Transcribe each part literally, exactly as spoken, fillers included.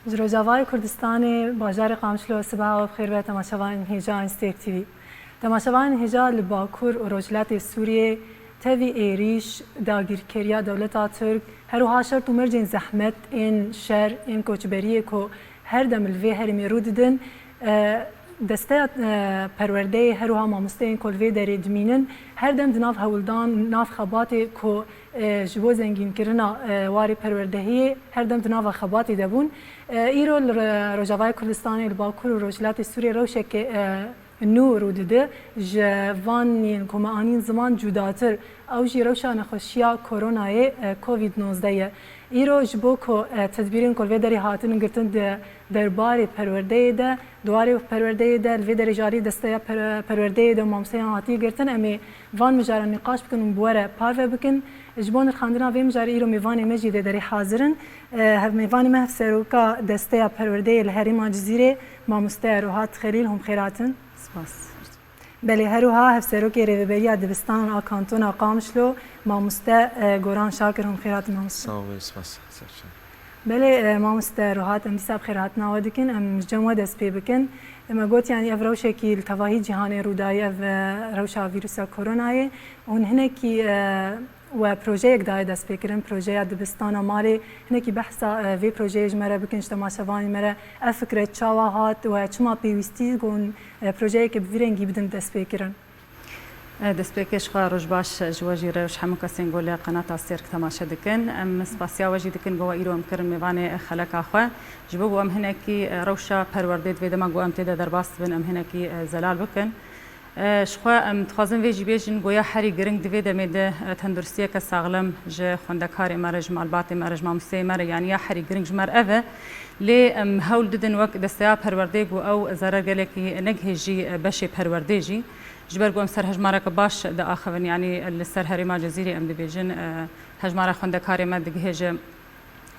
Ji Rojavayê Kurdistanê, bajarê Qamişlo, sibeha we bi xêr be temaşevanên hêja Stêrk T V. Temaşevanên hêja, li Bakur û Rojhilatê Sûriyê tevî êrîş, dagîrkeriya dewleta Tirk, her wiha şert û mercên zehmet, ên şer, ên koçberiyê ku her dem li vê herêmê rû didin, e, desteya, e, perwerdeyê, her wiha mamosteyên ku li vê derê dimînin, her dem di nav hewldan, nav xebatê ku e, ji bo zengînkirina, e, warê perwerdehiyê her dem di nava xebatê de bûn. E, îro li re-, Rojavayê Kurdistanê, li Bakur û Rojhilatê Sûriyê rewşeke, e, nû rû dide. Ji van yên ku me anîn ziman cudatir, ew jî rewşa nexweşiya koronayê, e, Covid nozdeh ye. Îro ji bo ku, e, tedbîrên ku li vê derê hatin girtin di derbarê perwerdeyê de, di warê perwerdeyê de, li vê derê jî alî desteya per-, perwerdeyê de û mamosteyan hatiye girtin, em ê van mijaran nîqaş bikin û bi we re parve bikin. Ji bo nirxandina vê mijarê îro mêvanê me jî vê derê hazir in. E, hev-, mêvanê me hevseroka desteya perwerdeyê li herêma Cizîrê, mamoste Rohat Xelîl, hûn bi xêr hatin. Spas. Belê, her wiha hevserokê rêveberiya dibistanan a kantona Qamişlo, mamoste, e, Goran Şakir, hûn bi xêr hatin mamoste. Sağ ol, spas. Serçe. Belê, e, mamoste Rohat, em dîsa bi xêrhatina we dikin. Em ji cem we dest pê bikin. Me got, yanî ev rewşekî li tevahî cîhanê rûdayî, ev, e, rewşa vîrusa koronayê. Hûn hinekî, e, we projeyek daye destpêkirin, projeya dibistana malê. Hinekî behsa, e, vê projeyê ji me re bikin, ji temaşevanên me re. Ev fikre çawa hat? We çima pêwîstî ku hûn, e, projeyeke bi vî rengî bidin destpêkirin? E, destpêkê ji xwe roj baş ji we jî re û ji hemû kesên ku li qenata Stêrk temaşe dikin. Em spasiya we jî dikin ku we îro em kirin mêvanê xeleka xwe. Ji bo ku em hinekî, e, rewşa perwerdê di vê dema ku em tê de derbas dibin, em hinekî, e, zelal bikin. E, ji xwe em dixwazin vê jî bêjin ku ya herî giring di vê demê de, e, tenduristiyeke saxlem ji xwendekarê me re, ji malbatê me re, ji mamosteyê me re, yanî ya herî giring ji me re ev e. Lê em hewl didin wek desteya perwerdê ku ew zerer gelekî negihê jî, e, beşê perwerdê jî. Ji ber ku em ser hejmareke baş diaxivin, yanî li ser herêma Cezîrê em dibêjin, e, hejmara xwendekarê me digihê ji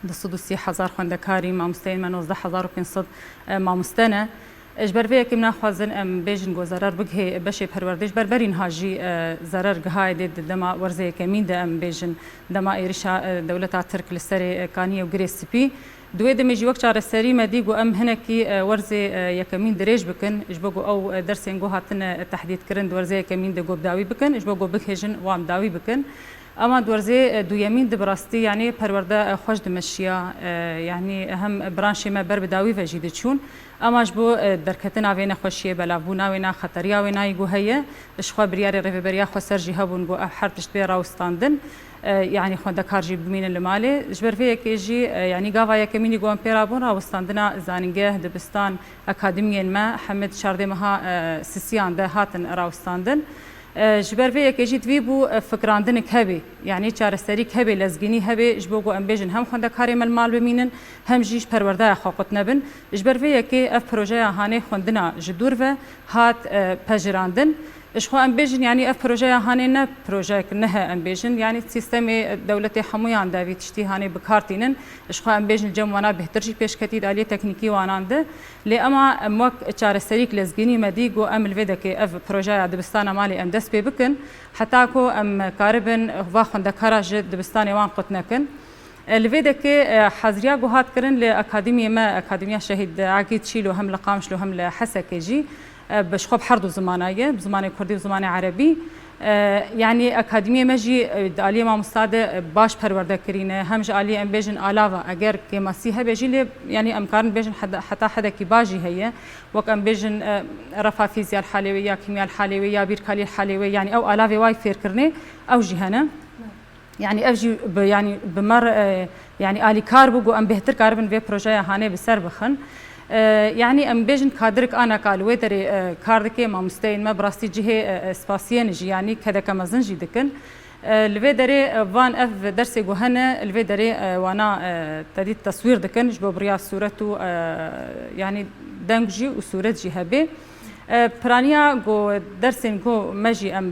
du sed û sî hezar xwendekarî, mamosteyên me nozdeh hezar û pênc sed, e, mamoste ne. E, ji ber vê yekê em naxwazin em bêjin ku zerar bigihê beşê perwerdê, ji ber berî niha jî, e, zerar gihaye dê di dema werzê yekemîn de em bêjin dema êrişa, e, dewleta Tirk li serê, e, Kaniyê û Girê Spî. Di wê demê jî wek çareserî me dî ku em hinekî, e, werzê, e, yekemîn dirêj bikin, ji bo ku ew, e, dersên ku hatine, e, tehdîdkirin di werzê yekemîn de ku bi dawî bikin, ji bo ku bihêjin wan bi dawî bikin. Ema di werzê, e, duyemîn de bi rastî, yanî perwerde, e, xweş dimeşiya, e, yanî hem branşê me ber bi dawî ve jî diçûn. Ema ji bo, e, derketina vê nexweşiyê, belavbûna wê na, xeteriya wê nayî ku heye, ji xwe biryarê Rêveberiya Xweser jî hebûn ku ev her tişt bê rawistandin. E, yanî xwendekar jî bimînin li malê. Ji ber vê yekê jî, e, yanî gava yekemînî ku em pê re bûn, rawistandina zanîngeh, dibistan, akademiyên me hemî di çardeh meha, e, sisiyan de hatin rawistandin. E, ji ber vê yekê jî divî bû, e, fikirandinek hebê. Yanî çareserîk hebê, lezgînî hebê, ji bo ku em bêjin hem xwendekarê me li mal bimînin, hem jî ji perwerdeya xwe qut nebin. Ji ber vê yekê ev projeya hanê xwendina ji dûr ve hat, e, pejirandin. Ji xwe em bêjin, yanî ev projeya hanê ne projeyek nihe em bêjin, yanî sîstemê dewletê hemûyan de vî tiştî hanê bi kar tînin. Ji xwe em bêjin cem wana bêhtir jî pêşketî di aliyê teknîkî wanan de. Lê ema em wek çareserîk lezgînî me dî, got em li vê dekê ev projeya dibistana malê em dest pê bikin, heta ku em karibin va xwendekara ji dibistanê wan qut nekin. E, li vê dekê, e, haziriya ku hat kirin li akademiyê me, Akademiya Şehîd Egîd Çîlo, hem li Qamişlo hem li Hesekê jî, e, bi ji xwe bi her du zimana ye, bi zimanê kurdî û zimanê erebî. E, yanî akademiyê me jî, e, di aliyê mamosta de, e, baş perwerde kirîne, hem ji aliyê em bêjin alava, eger kêmasî hebe jî lê, yanî em karin bêjin heta, heta hedekî baş jî heye. Wek em bêjin, e, refa fîzya li halê wê ya kîmya li halê wê ya bîrkalî li halê wê, yanî ew alavê wayî fêrkirinê ew jî hene. Yanî ev jî bi, yanî bi me re, e, yanî alîkar bû, got em bêhtir karibin vê projeya hanê bi ser bixin. E, yanî em bêjin kadirik aneka li wê derê, e, kar dike, mamosteyên me bi rastî cihê, e, e, spasiyê ne jî, yanî kedeke mezin jî dikin. E, li vê derê, e, van ev dersê ku hene, li vê derê, e, wana, e, tedît teswîr dikin, ji bo biriya sûret û, e, yanî deng jî û sûret jî hebe. E, piraniya ku dersên ku me jî em,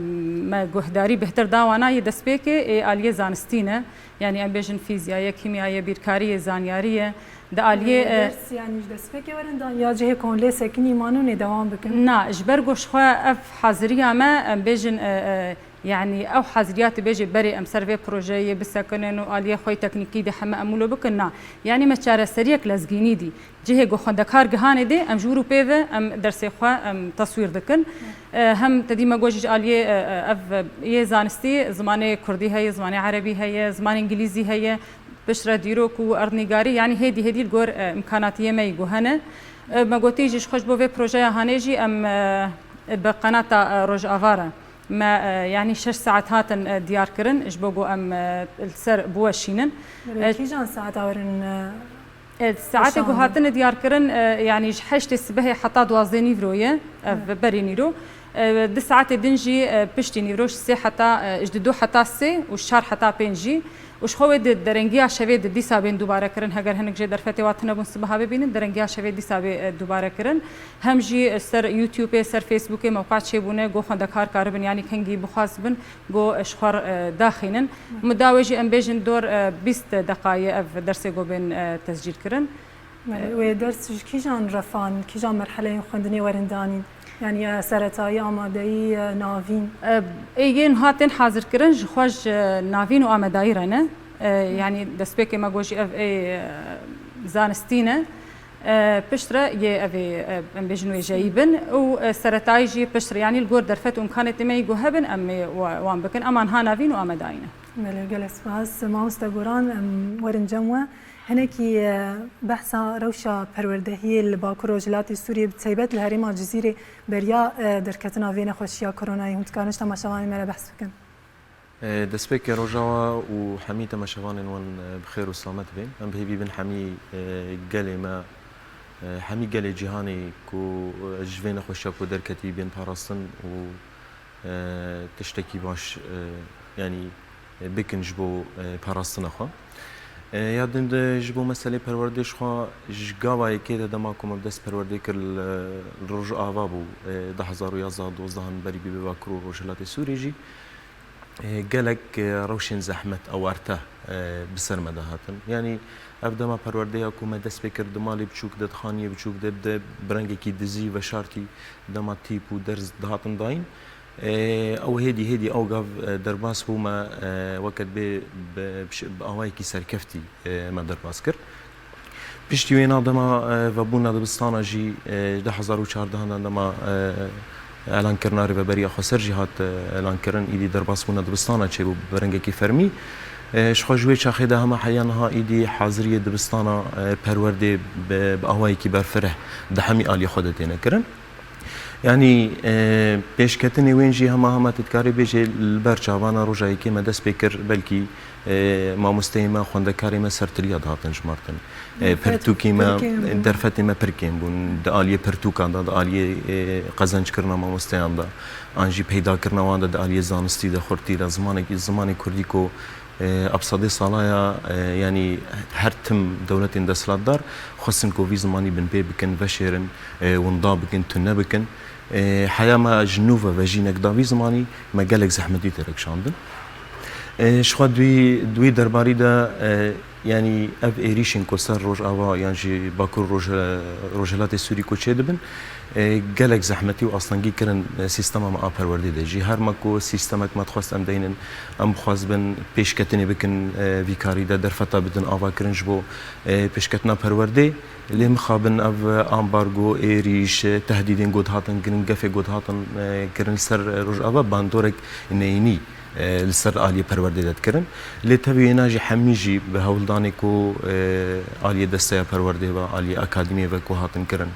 me guhdarî bêhtir da wana yê destpêkê ê aliyê zanistî ne. Yanî em bêjin fîzya ye, kîmya ye, bîrkarî ye, zanyarî ye. Di aliyê, e, ders, yanî ji destpêkê werin dan ya cihê ku hûn lê sekinî man hûn ê dewam bikin? Na, ji ber ku ji xwe ev haziriya me, em bêjin, e, e, Yanî ew haziriyatê bêjê berê em ser vê projeyê bisekinin û aliyê xwe yê teknîkî dê heme em wilo bikin, na. Yanî me çareseriyek lezgînî dî. Cihê ku xwendekar gihanê dê, em ji wir û pê ve em dersê xwe em teswîr dikin. E, hem te dî me got jî ji aliyê, e, e, ev, e, yê zanistî, zimanê kurdî heye, zimanê erebî heye, zimanê îngilîzî heye, piştre dîrok û erdnîgarî, yanî hêdî hêdî li gor, e, îmkanatiyê me yî ku hene. E, me gotî jî ji xwe ji bo vê projeya hanê jî em, e, bi qenata, e, Rojava re me, e, yanî şeş saet hatin, e, diyar kirin ji bo ku em, e, li ser biweşînin. Belê, E, kîjan saeta werin, e, E, saetê ku weşandin? Hatine diyar kirin, e, yanî ji heştê sibehê heta duwazdeh nîvro ye, ev Evet. berê nîro. E, du saetê din jî, e, piştî nîvro ji sê heta, e, ji didu heta sê û ji çar heta pênc jî. Û ji xwe wê di derengiya şevê di dîsa bên dubare kirin. Heger hinek jê derfetê wa tune bûn sibeha bibînin, derengiya şevê dîsa bê, e, dubare kirin. Hem jî ser YouTubeê, ser Facebookê mewqeya çêbûne, ku xwendekar karibin, yanî kengî bixwazibin, ku ji xwe, e, daxînin. Min dawê jî em bêjin dor, e, bîst deqayê ev dersê ku bên, e, tescîl kirin. Belê, wê ders ji kîjan refan, kîjan merheleyên xwendinê werin danîn? Yanî, e, seretayî, amadeyî, e, navîn? E, ê yên hatên hazirkirin ji xwe ji navîn û amadayî re ne. E, yanî destpêkê me got jî ev ê, e, zanistî ne. E, piştre yê ev ê, e, em bêjin wêjeyî bin û, e, seretayî jî piştre, yanî li gor derfet û îmkanetê me yî ku hebin em ê wa-, wan bikin. Eman ha navîn û amadayî ne. Belê, gelek spas. Mamoste Goran, em werin cem we. Hinekî, e, behsa rewşa perwerdehiyê li Bakur Rojhilatê Sûriyê bi taybet li herêma Cizîrê beriya, e, derketina vê nexweşiya koronayê hûn dikarin ji temaşevanên me re behs bikin? E, destpêkê roja we û hemî temaşevanên wan, e, bi xêr û selamet bên. Em bi hêvî bin hemî, e, gelê me, e, hemî gelê cîhanê ku, e, ji vê nexweşiya ku derketî bên parastin û e, tiştekî baş, e, yanî, e, bikin ji bo, e, parastina xwe. E, ya din de ji bo meselê perwerdê ji xwe ji gava yekê de dema ku me bi dest perwerdê kir li, li Rojava bû, e, du hezar û yazdeh dozdehan berî bê Bakur û Rojhilatê Sûriyê jî, e, gelek, e, rewşên zehmet, awarte, e, bi ser me de hatin. Yanî ev dema perwerdeya ku me dest pê kir di malê biçûk de, di xaniyê biçûk de, de bi rengekî dizî, veşartî, dema tîp û derz dihatin dayîn. Ê, ew hêdî hêdî ew gav, e, derbas bû, me, e, weke dibê bi, bi ş-, bi awayekî serkeftî, e, me derbas kir. Piştî wê na dema, e, vebûna dibistana jî, e, ji du hezar û çardeh de dema, e, elankirina Rêveberiya Xweser jî hat, e, elankirin, îdî derbasbûna dibistana çêbû bi rengekî fermî. E, ji xwe ji wê çaxê de hema heya niha îdî haziriyê dibistana, e, perwerdê bi, bi awayekî berfireh di hemî aliyê xwe de têne kirin. Yanî, e, pêşketinê wên jî hema hema tu dikarî bêjê li ber çavana roja yekê me dest pê kir, belkî, e, mamosteyê me, xwendekarê me sertiliya dihatin jimartin. E, Derfet, pirtûkê me, pirkên bûn. Derfetê me pirkên bûn. Di aliyê pirtûkan de, di aliyê, e, qezenckirina mamosteyan de, an jî peydakirina wan de, di aliyê zanistî de, xurtî de, zimanekî, zimanê kurdî ku E, ev sedê sala ya, e, yanî her tim dewletên desthilatdar xwestin ku vî zimanî binpê bikin, veşêrin, e, winda bikin, tune bikin. E, heya me ji nû ve vejînek da vî zimanî, me gelek zehmetî têre kişandin. E, ji xwe di wî, di wî derbarî de, e, Yanî ev êrîşên ku ser Rojava yan jî Bakur Roj-, Rojhilatê Sûrî ku çêdibin, e, gelek zehmetî û astengî kirin, e, sîstema me a perwerdê de jî. Her me ku sîstemek me dixwest em deynin, em bixwazibin pêşketinê bikin, e, vî karî de derfeta bidin avakirin ji bo, e, pêşketina perwerdê. Lê mixabin ev ambargo, êrîş, tehdîdên ku dihatin kirin, gefê ku dihatin, e, kirin li ser Rojava bandorek neyînî e, li ser aliyê perwerdê de dikirin. Lê tevî wêna jî hemî jî bi hewldanê ku, e, aliyê desteya perwerdê ve, aliyê akademiyê ve ku hatin kirin,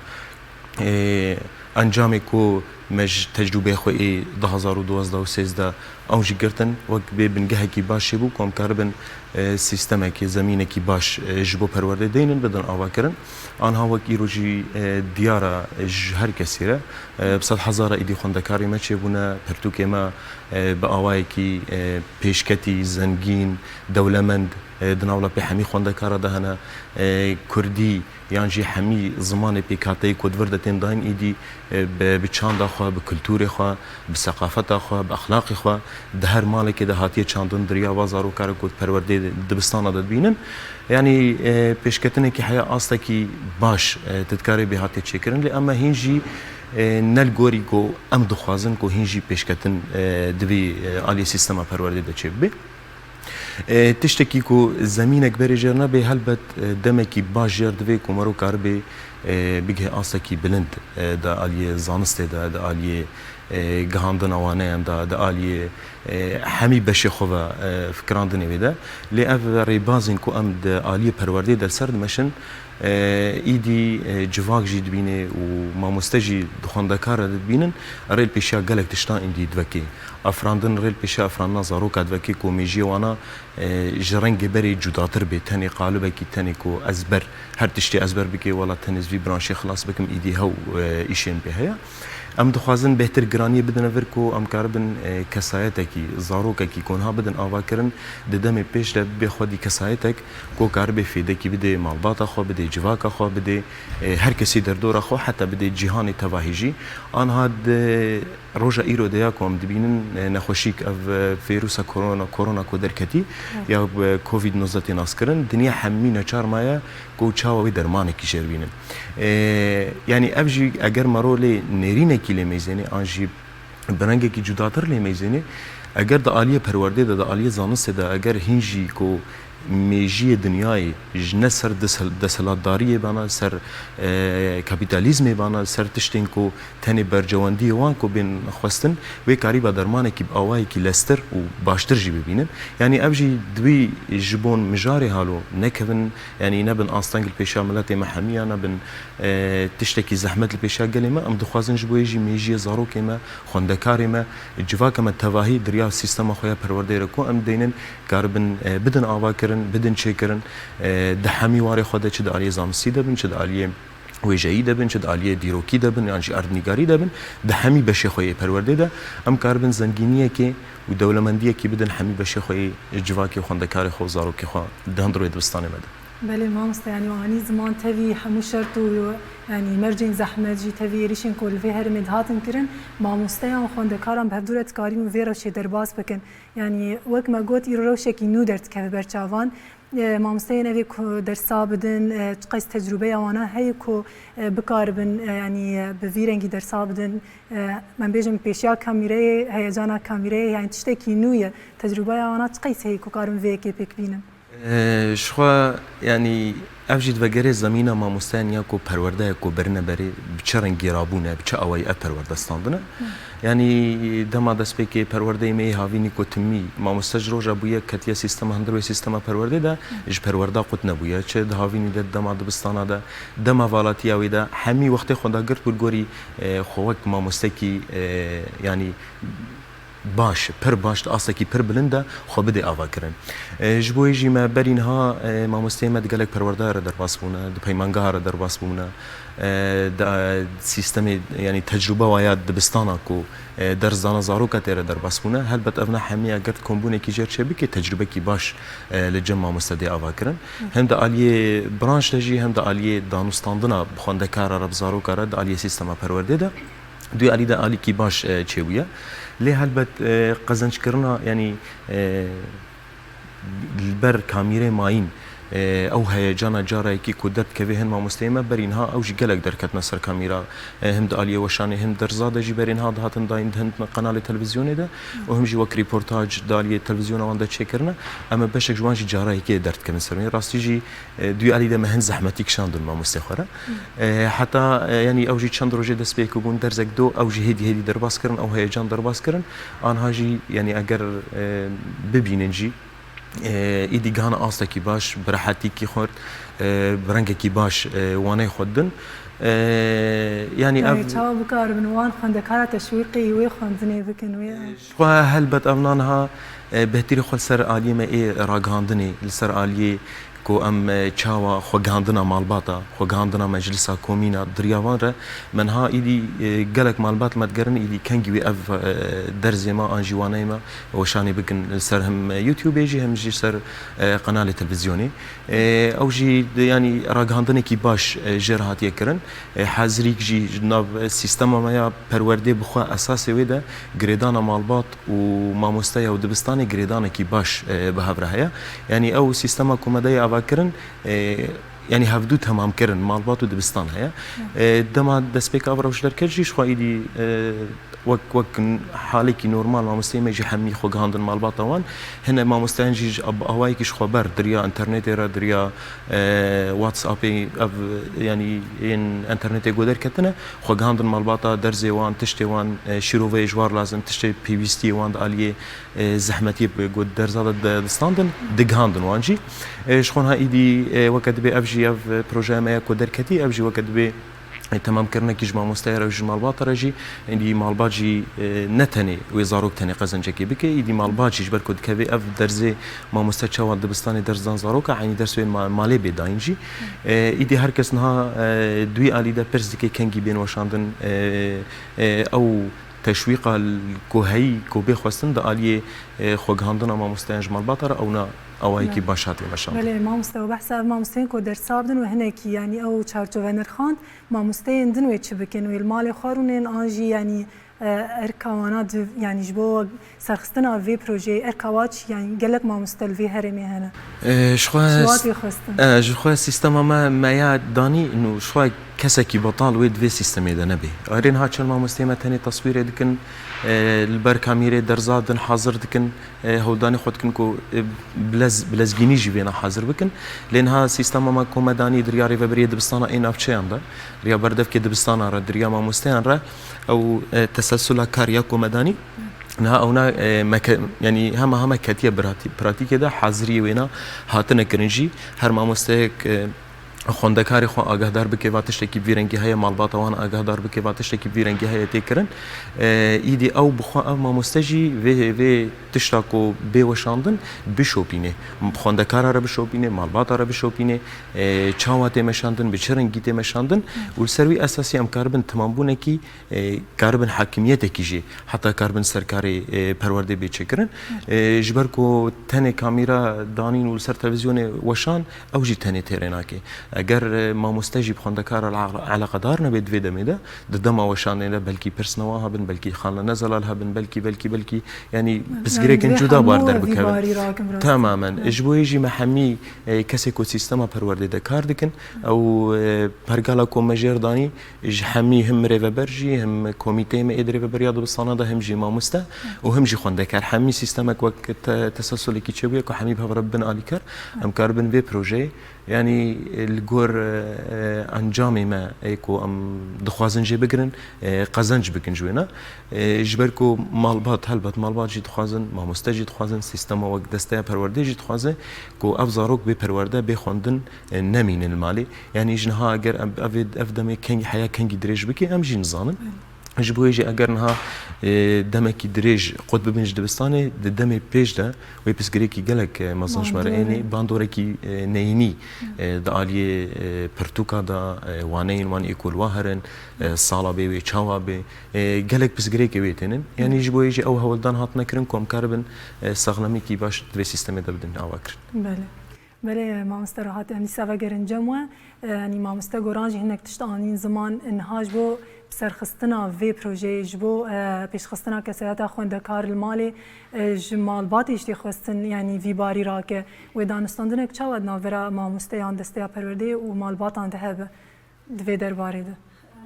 e, encamê ku me ji tecrûbeyê xwe ê du hezar û duwazdeh û sêzdeh ew jî girtin, wek bê bingehekî baş çêbû ku em karibin, e, sîstemekê, zemînekî baş, e, ji bo perwerdê deynin, bidin avakirin. Anha wek îro jî, e, diyar e ji her kesî re. E, bi sed hezara êdî xwendekarê me çêbûne, pirtûkê me, e, bi awayekî, e, pêşketî, zengîn, dewlemend, e, di navlapê hemî xwendekara de hene. E, kurdî yan jî hemî zimanê pêkhateyî ku di vir de tên dayîn, êdî e, bi, bi çanda xwe, bi kulturê xwe, bi seqafeta xwe, bi exlaqê xwe, di her malekê de hatiye çandin, di riya va zarokara ku di perwerdeyê dibistana de dibînin. Yanî, e, pêşketinekî heye astekî baş, e, tu dikarê bê hatiye çêkirin, lê ema hîn jî, e, ne li gorî ku em dixwazin ku hîn jî pêşketin, e, di vî, e, aliyê sîstema perwerdê de çêbibe. E, tiştekî ku zemînek berê jêr nebe, helbet, e, demekî baş jêr divê ku mero karibe, e, bigihê astekî bilind, e, di aliyê zanistê de, di aliyê, e, gihandina waneyan de, di aliyê, e, hemî beşê xwe ve, e, fikirandinê wê de. Lê ev rêbazên ku em di aliyê perwerdê de li ser dimeşin, e, îdî, e, civak jî dibîne û mamoste jî di xwendekar re dibînin, rê li pêşiya gelek tiştan îdî divekê. Afirandin, rê li pêşiya afirandina zaroka divekê ku mêjiyê wana, e, ji rengê berê cudatir bê, tenê qalibekî, tenê ku ez ber, her tiştê ez ber bike, wela tenê ez vî branşê xilas bikim, îdî hew, e, îşên pê heye. Em dixwazin bêhtir giraniyê bidine vir ku em karibin, e, kesayetekî, zarokekî ku niha bidin avakirin, di demê pêş de bibe xwedî kesayetek ku karibe fêdekî bidê malbata xwe, bidê civaka xwe, bidê, e, her kesî derdora xwe, heta bidê cîhanê tevahî jî. Anha di roja îro de ya ku em dibînin, e, nexweşîk ev, e, vîrusa korona, korona ku derketî, ya, e, covid nozdeh tê naskirin, dinya hemî neçar maye ku çawa wê dermanekî jêr bînin. E, yanî ev jî eger mero lê nêrînekî lê meyzênê an jî bi rengekî cudatir lê meyzênê, eger di aliyê perwerdê de, di aliyê zanistê de, eger hîn jî ku mêjiyê dinyayê ji ne ser desel-, deselatdariyê bana, ser, e, kapîtalîzmê bana, ser tiştên ku tenê bercewendiyê wan ku bên xwestin, wê karîba dermanekî bi awayekî lestir û baştir jî bibînin. Yanî ev jî divî ji bon mijarê halo nekevin, yanî nebin asteng li pêşiya miletê me hemiya, nebin, e, tiştekî zehmet li pêşiya gelê me. Em dixwazin ji bo yê jî mêjiyê zarokê me, xwendekarê me, civaka me tevahî di riya sîstema xwe ya perwerdeyê re ku em deynin, karibin, e, bidin avakirin, bidin çêkirin, e, di hemî warê xwe de, çi di aliyê zanistî de bin, çi di aliyê wêjeyî de bin, çi di aliyê dîrokî de bin, yan jî erdnîgarî de bin, di hemî beşê xwe yê perwerdê de em karibin zengîniyekê û dewlemendiyekê bidin hemî beşê xwe yê civakê û xwendekarê xwe û zarokê xwe di hundir wê dibistanê me de. Belê mamoste, yanî anî ziman tevî hemû şert û, yanî mercên zehmet jî tevî êrîşên ku li vê herêmê dihatin kirin, mamosteyan û xwendekaran bi hevdû re dikarîn û vê rewşê derbas bikin. Yanî wek me got, îro rewşekî nû derdikeve ber çavan. E, mamosteyên evê ku dersa bidin, e, çiqas tecrûbeya wana heye ku, e, bikaribin, e, yanî, e, bi vî rengî dersa bidin. E, em bêjin pêşiya kamîreyê, heyecana kamîreyê, yanî tiştekî nû ye. Tecrûbeya wana çiqas heye ku karin vê yekê pêk bînin? E, ji xwe, yanî, ev jî divegerê zemîna mamosteyan ya ku perwerdeya ku birine berê bi çi rengî rabûne, bi çi awayî ev perwerde standine. Yanî dema destpêkê perwerdeyê me yê havînî ku timî mamoste ji roja bûye ketiye sîstema hundir wê sîstema perwerdê de, ji perwerda qut nebûye. Çi di havînî de, dema dibistana de, dema valatiya wê de, hemî wextê xwe dagirt bû li gorî, e, xwe wek mamostekî, e, yanî baş, pir baş, di astekî pir bilind de xwe bidê avakirin. E, ji bo yê jî me berî niha, e, mamosteyê me di gelek perwerdeya re derbas bûne, di peymangeha re derbas bûne, e, di, e, sîstemê, yanî tecrûbe waya dibistana ku, e, ders dana zaroka tê re derbas bûne. Helbet ev ne hemî eger di kombûnekî jêr çêbike, tecrûbekî baş, e, li cem mamoste dê avakirin. Him di aliyê branş de jî, him di aliyê danûstandina bi xwendekara re, bi zaroka re, di aliyê sîstema perwerdê de. Duy alî de alîkî baş, e, çêbûye. Lê helbet, e, qezenckirinî, yanî, e, li ber kamîrê mayîn, e, ew heyecana cara yekî ku derdikeve hin mamosteyê me berî niha ew jî gelek derketine ser kamîra. E, him di aliyê weşanê, him derza de jî berî niha dihatin dayîn di hin qenalê televîzyonê de û him jî wek rîportaj di aliyê televîzyona wan de çêkirine. Em ê beşek ji wan jî cara yekê derdikevin ser wê. Rastî jî, E, duyê alî de me hin zehmetî kişandin mamostê xwe re. E, heta, e, yanî ew jî çend rojê dest pê bûn derzek do, ew jî hêdî hêdî derbas kirin, ew heyecan derbas kirin. Anha jî, yanî eger, e, bibînin jî, e, îdî gihana astekî baş, bi rehetîkî xurt, e, bi rengekî baş, e, waneyê xwe didin. E, yanî ev Yanî çawa bikaribin wan xwendekara teşwîqê wê xwendinê bikin wê? Ji xwe helbet ev na niha, e, bêhtirî xwe li ser aliyê me ê ragihandinê, li ser aliyê Ku em, e, çawa xwegihandina malbata, xwegihandina meclisa komîna di riya wan re, me niha îdî, e, gelek malbat me digerin, îdî kengî wê ev, e, derzê me an jî waneyê me weşanê bikin li ser hem, e, YouTubeê jî hem jî ser, e, qenalê televîzyonê. E, ew jî di, yanî ragihandinekî baş, e, jê re hatiye kirin. E, hazirîk jî ji nav, e, sîstema me ya perwerdê bi xwe esasê wê de girêdana malbat û mamosteya û dibistanê girêdanekî baş, e, bi hev re heye. Yanî ew sîstema ku me daye avakirin, e, yanî hevdû temam kirin, malbat û dibistan heye. E, dema destpêka ev rewş derket jî ji xwe îdî, e, wek, wek halekî normal mamosteyê me jî hemî xwe gihandin malbata wan. Hine mamosteyan jî ji, bi awayekî ji xwe ber, di riya înternetê re, di riya, e, WhatsAppê, ev, yanî yên înternetê ku derketine, xwe gihandin malbata, derzê wan, tiştê wan, e, şîroveyê ji wan lazim, tiştê pêwîstiyê wan di aliyê, e, zehmetiyê ku derza de di-, distandin, digihandin wan jî. E, ji xwe niha îdî, e, weke dibê ev jî ev, e, projeya me ya ku derketî, ev jî weke dibê, e, temamkirinekî ji mamosteya re û ji malbata re jî, îdî malbat jî, e, ne tenê wê zarok tenê qezencekê bike, îdî malbat jî ji ber ku dikeve ev derzê mamoste çawa dibistanê ders dan zaroka, eynî ders wê ma-, malê bê dayîn jî. E, îdî her kes niha, e, di wî alî de pirs dike kengî bên weşandin, e, e, ew teşwîqa l-, ku heyî, ku bê xwestin di aliyê, e, xwegihandina mamosteyan ji malbata re, ewna awayekî Belê. baş hatiye weşandin. Belê, mamoste, we behsa ev mamosteyên ku dersa bidin û hinekî, yanî ew çarçove nirxand, mamosteyên din wê çi bikin? Wê li malê xwe rûnên an jî, yanî, e, erka wana di, yanî ji bo serxistina vê projeyê erka wa çi, yanî gelek mamoste li vê herêmê hene. E, ji xwe Ji wa s-, tê xwestin? e, ji xwe sîstema me, me ya danî, nû ji xwe kesekî betal wê di vê sîstemê de nebe. Erê niha çend mamosteyê me tenê teswîrê dikin, e, li ber kamîrê derza din hazir dikin, e, hewldanê xwe dikin ku, e, bi lez-, bi lezgînî jî vêna hazir bikin. Lê niha sîstema me ku me danî di riya rêvebiriyê dibistana ê navçeyan de, riya berdevkê dibistana re, di riya mamosteyan re, ew, e, teselsula kar ya ku me danî, niha ewna, e, meke-, yanî hema hema ketiye biratî-, pratîkê de haziriyê wêna hatine kirin jî. Her mamosteyek, e, xwendekarê xwe agahdar bike, va tiştekî bi vî rengî heye, malbata wan agahdar bike, va tiştekî bi vî rengî heye tê kirin. E, îdî ew bi xwe, ev mamoste jî vê, vê tişta ku bê weşandin bişopîne. Xwendekara re bişopîne, malbata re bişopîne, e, çawa tê meşandin, bi çi rengî tê meşandin û li ser wî esasî em karibin timambûnekî, e, karibin hakimiyetekî jî, heta karibin serkarê, e, perwerdê bê çêkirin. E, ji ber ku tenê kamîra danîn û li ser televîzyonê weşan, ew jî tenê têrê nake. Eger, e, mamoste jî bi xwendekar re ele-, eleqedar nebe di vê demê de, di dema weşanê de belkî pirsnewa hebin, belkî xanlene zelal hebin, belkî, belkî, belkî, yanî pirsgirêkên cuda bar derbikevin. Temamen. Ji bo yê jî me hemî, e, kesê ku sîstema perwerdê de kar dikin, ew, e, pergala ku me jêr danî, ji hemî him rêveber jî, him komîteyê me ê di rêveberiya dibistana de, him jî mamoste û him jî xwendekar. Hemî sîstemek wek te-, teselsulekî çêbûye ku hemî bi hev re bibin alîkar. Em karibin vê projeyê, yanî, e, li gor, e, encamê me ê ku em dixwazin jê bigirin, e, qezenc bikin ji wêna. E, ji ber ku malbat, helbet malbat jî dixwazin, mamoste jî dixwazin, sîstema wek desteya perwerdê jî dixwaze ku ev zarok bê perwerde, bê xwendin, e, nemînin li malê. Yanî ji niha eger em, ev, ev demê kengî, heya kengî dirêj bike, em jî nizanin. Ji bo yê jî eger niha, e, demekî dirêj qut bibin ji dibistanê, di demê pêş de wê pirsgirêkî gelek, e, mezin ji me re ênê, bandorekî, e, neyînî, e, di aliyê, e, pirtûka de, e, waneyên wan ê ku li wa herin, e, sala bê wê çawa bê, e, gelek pirsgirêkê wê tênin. Yanî ji bo yê jî ew hewldan hatine kirin ku em karibin, e, saxlemîkî baş di vê sîstemê de bidin ava kirin. Belê. Belê, mamoste Rehat, em dîsa vegerin cem we. E, yanî mamoste Goran jî hinek tişt anîn ziman, niha ji bo serxistina vê projeyê, ji bo, e, pêşxistina kesayeta xwendekar li malê, e, ji malbatê jî tê xwestin, yanî vî barî rake. Wê danistandinek çawa di navbera mamosteyan, desteya perwerdeyê û malbatan de hebe di vê derbarê de?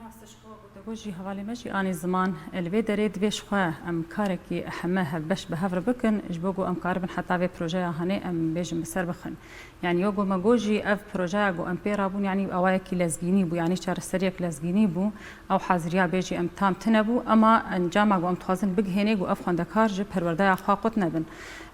Rast e, ji xwe gotego jî hevalê me jî anî ziman, e, li vê derê divê ji xwe em karekî heme hevbeş bi hev re bikin, ji bo ku em karibin heta vê projeya hanê em bêjin bi ser bixin. Yanî yo ku me got jî ev projeya ku em pê rabûn, yanî awayekî lezgînî bû, yanî çareseriyek lezgînî bû, ew haziriya bê jî em tam tune bû, ema encama ku em dixwazin bigihênê ku ev xwendekar ji perwerdeya xwe qut nebin.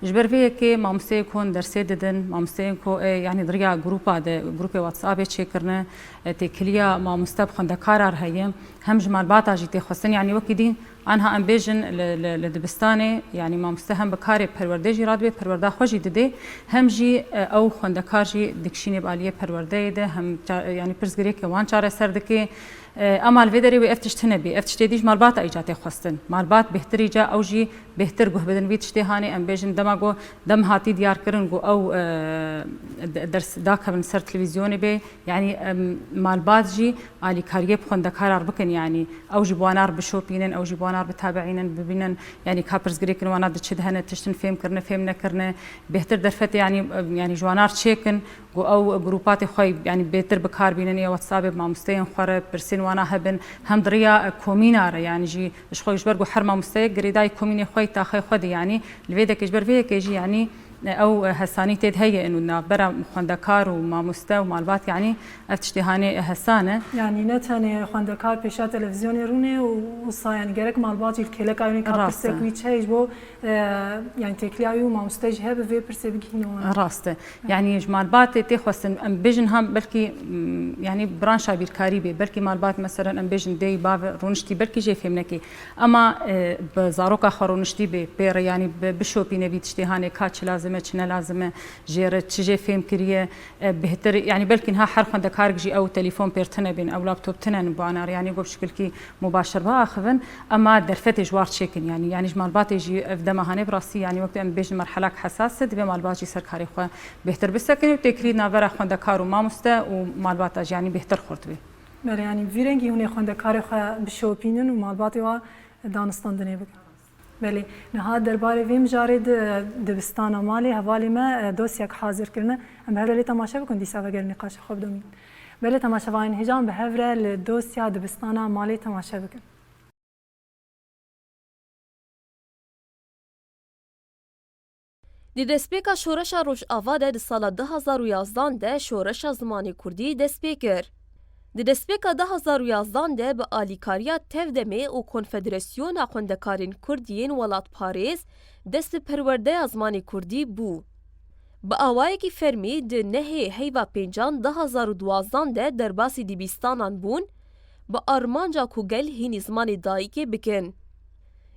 Ji ber vê yekê mamosteyên ku hûn dersê didin, mamosteyên ku, e, yanî di riya grûpa de, grûpê WhatsAppê çêkirine, e, têkiliya mamoste bi xwendekaran re heye, hem ji malbata jî tê xwestin, yanî wekî dîn Anha em bêjin li, li, li dibistanê, yanî mamoste hem bi karê perwerdê jî radibê, perwerda xwe jî didê, hem jî, e, ew xwendekar jî dikişînê bi aliyê perwerdeyê de, hem ça-, yanî pirsgirêkê wan çareser dike. E, ema li vê derê wê ev tişt hine bî. Ev tiştê dî ji malbata îca tê xwestin. Malbat bêhtir îca ew jî bêhtir guh bidin vî tiştê hanê. Em bêjin dema ku dem hatî diyar kirin ku ew, e, de-, ders dakevin ser televîzyonê bê. Yanî, em, malbat jî alîkariyê bi xwendekarar bikin, yanî ew jî bi wana re bişopînin, ew jî bi wana re bitabiînin, bibînin, yanî ka pirsgirêkin wana di çi de hene, tiştin fêm kirine, fêm nekirine, bêhtir derfetê, yanî, em, yanî ji wana re çêkin, ku ew grûpatê xwe, yanî bêtir bi kar bînin, ya WhatsAppê bi mamosteyên xwe re, pirsên wana hebin, hem di riya, e, komîna re, yanî jî ji xwe ji ber ku her mamosteyek girêdayî komînê xwe yî taxê xwe de, yanî li vê dekê ji ber vê yekê jî, yanî, Ew hesanî tê de heye û navbera xwendekar û mamoste û malbat, yanî ev tiştê hanê hesa ne. Yanî ne tenê xwendekar pêşa televîzyonê rûnê û wisa, yanî gerek malbat jî li kêleka wî ka Rast e. pirsek wî çi heye ji bo, e, yanî têkiliya wî û mamoste jî hebe vê pirsê bigihîne wan. Rast e. Yanî ji malbatê tê xwestin, em bêjin ha belkî, m, yanî branşa bîrkarî bê, belkî malbat meselen em bêjin dêyî bavê rûniştî belkî jê fêm nekî. Ema, e, bi zaroka xwe rûniştî bê, pê re, yanî bi, bişopîne vî tiştê hanê ka çi lazim e, çi ne lazim e, jê re çi jê fêm kiriye, e, bêhtir, yanî belkî niha her xwendekarik jî ew telefon pêr tine bên, ew laptop tine ne bi wana re, yanî ku bi şikilkî mubaşir biaxivin, ema derfetê ji war çêkin, yanî, yanî ji malbatê jî ev dema hanê bi rastî, yanî wekî em bêjin merhelak hesas e, divê malbat jî ser karê xwe bêhtir bisekinê û têkilî navbera xwendekar û mamoste û malbata jî, yanî bêhtir xurt bê. Belê, yanî bi vî rengî hûn ê xwendekarê xwe bişopînin û malbatê wa danistandinê bikin. Belê, niha derbarê vê mijarê di dibistana malê hevalê me, e, dosyek hazir kirine. Em bi hev re lê temaşe bikin, dîsa vegerin nîqaşa xwe bidomînin. Belê, temaşevanên hêja, em bi hev re li dosya dibistana malê temaşe bikin. Di destpêka şoreşa Rojava de di sala du hazar û yazdan de şoreşa zimanê kurdî dest pê kir. Di destpêka du hazar û yazdan de bi alîkariya Tevdemê û Konfederasyona Xwendekarên Kurd yên Welatparêz dest bi perwerdeya zimanê kurdî bû. Bi awayekî fermî di nehê heyva pêncan du hazar û duwazdan de derbasî dibîstanan bûn, bi armanca ku gel hînî zimanê dayikê bikin.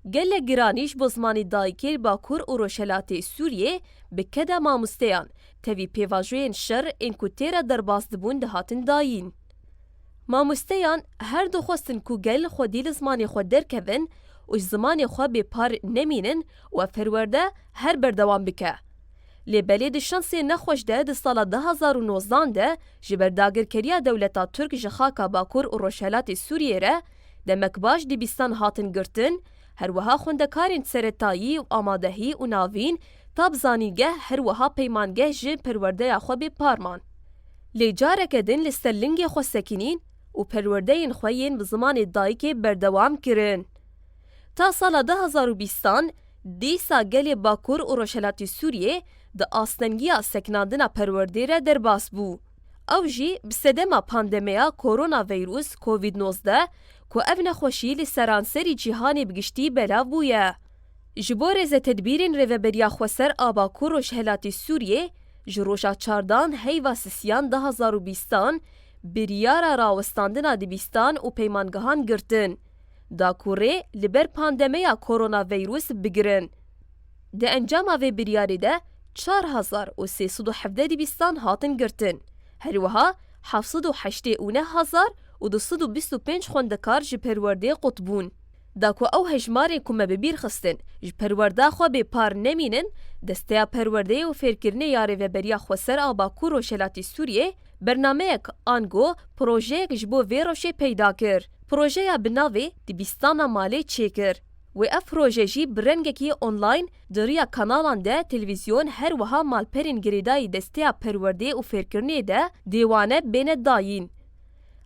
Gelek giranî ji bo zimanê dayikê li Bakur û Rojhelatê Sûriyê bi keda mamosteyan, tevî pêvajoyên şer ên ku tê re derbas dibûn dihatin dayîn. Mamosteyan her dixwestin ku gel xwedî li zimanê xwe derkevin û ji zimanê xwe bêpar nemînin û ev perwerde her berdewam bike. Lê belê di şansê nexweş de di sala du hazar û nozdan de ji ber dagirkeriya dewleta Tirk ji xaka Bakur û Rojhelatê Sûriyê re demek baş dibîstan hatin girtin, her wiha xwendekarên seretayî û amadehî û navîn ta bi zanîngeh her wiha peymangeh ji perwerdeya xwe bêpar man. Lê careke din li ser lingê xwe sekinîn û perwerdeyên xwe yên bi zimanê dayikê berdewam kirin. Ta sala du hazar û bîstan, dîsa gelê Bakur û Rojhelatê Sûriyê di astengiya sekinandina perwerdê re derbas bû. Ew jî bi sedema pandemeya koronavîrus Covid nozdeh ku ev nexweşî li seranserî cîhanê bi giştî belav bûye. Ji bo rêzetedbîrên Rêveberiya Xweser a Bakur Rojhelatê Sûriyê ji roja çardan heyva sisiyan du hazar û bîstan biryara rawestandina dibîstan û peymangehan girtin da ku rê li ber pandemeya koronavîrus bigirin. Di encama vê biryarê de çar hezar û sê sed û hevdeh dibîstan hatin girtin. Her wiha heft sed û heştê û neh hezar û du sed û bîst û pênc xwendekar ji perwerdê qut bûn. Da ku ew hejmarên ku me bi bîr xistin ji perwerda xwe bêpar nemînin, Desteya Perwerdeyê û Fêrkirinê ya Rêveberiya Xweser a Bakur Rojhelatê Sûriyê bernameyek ango projeyek ji bo vê rewşê peyda kir. Projeya bi navê Dibistana Malê çêkir. Wê ev proje jî bi rengekî online di riya kanalan de televîzyon her wiha malperên girêdayî Desteya Perwerdeyê û Fêrkirinê de dê wane bêne dayîn.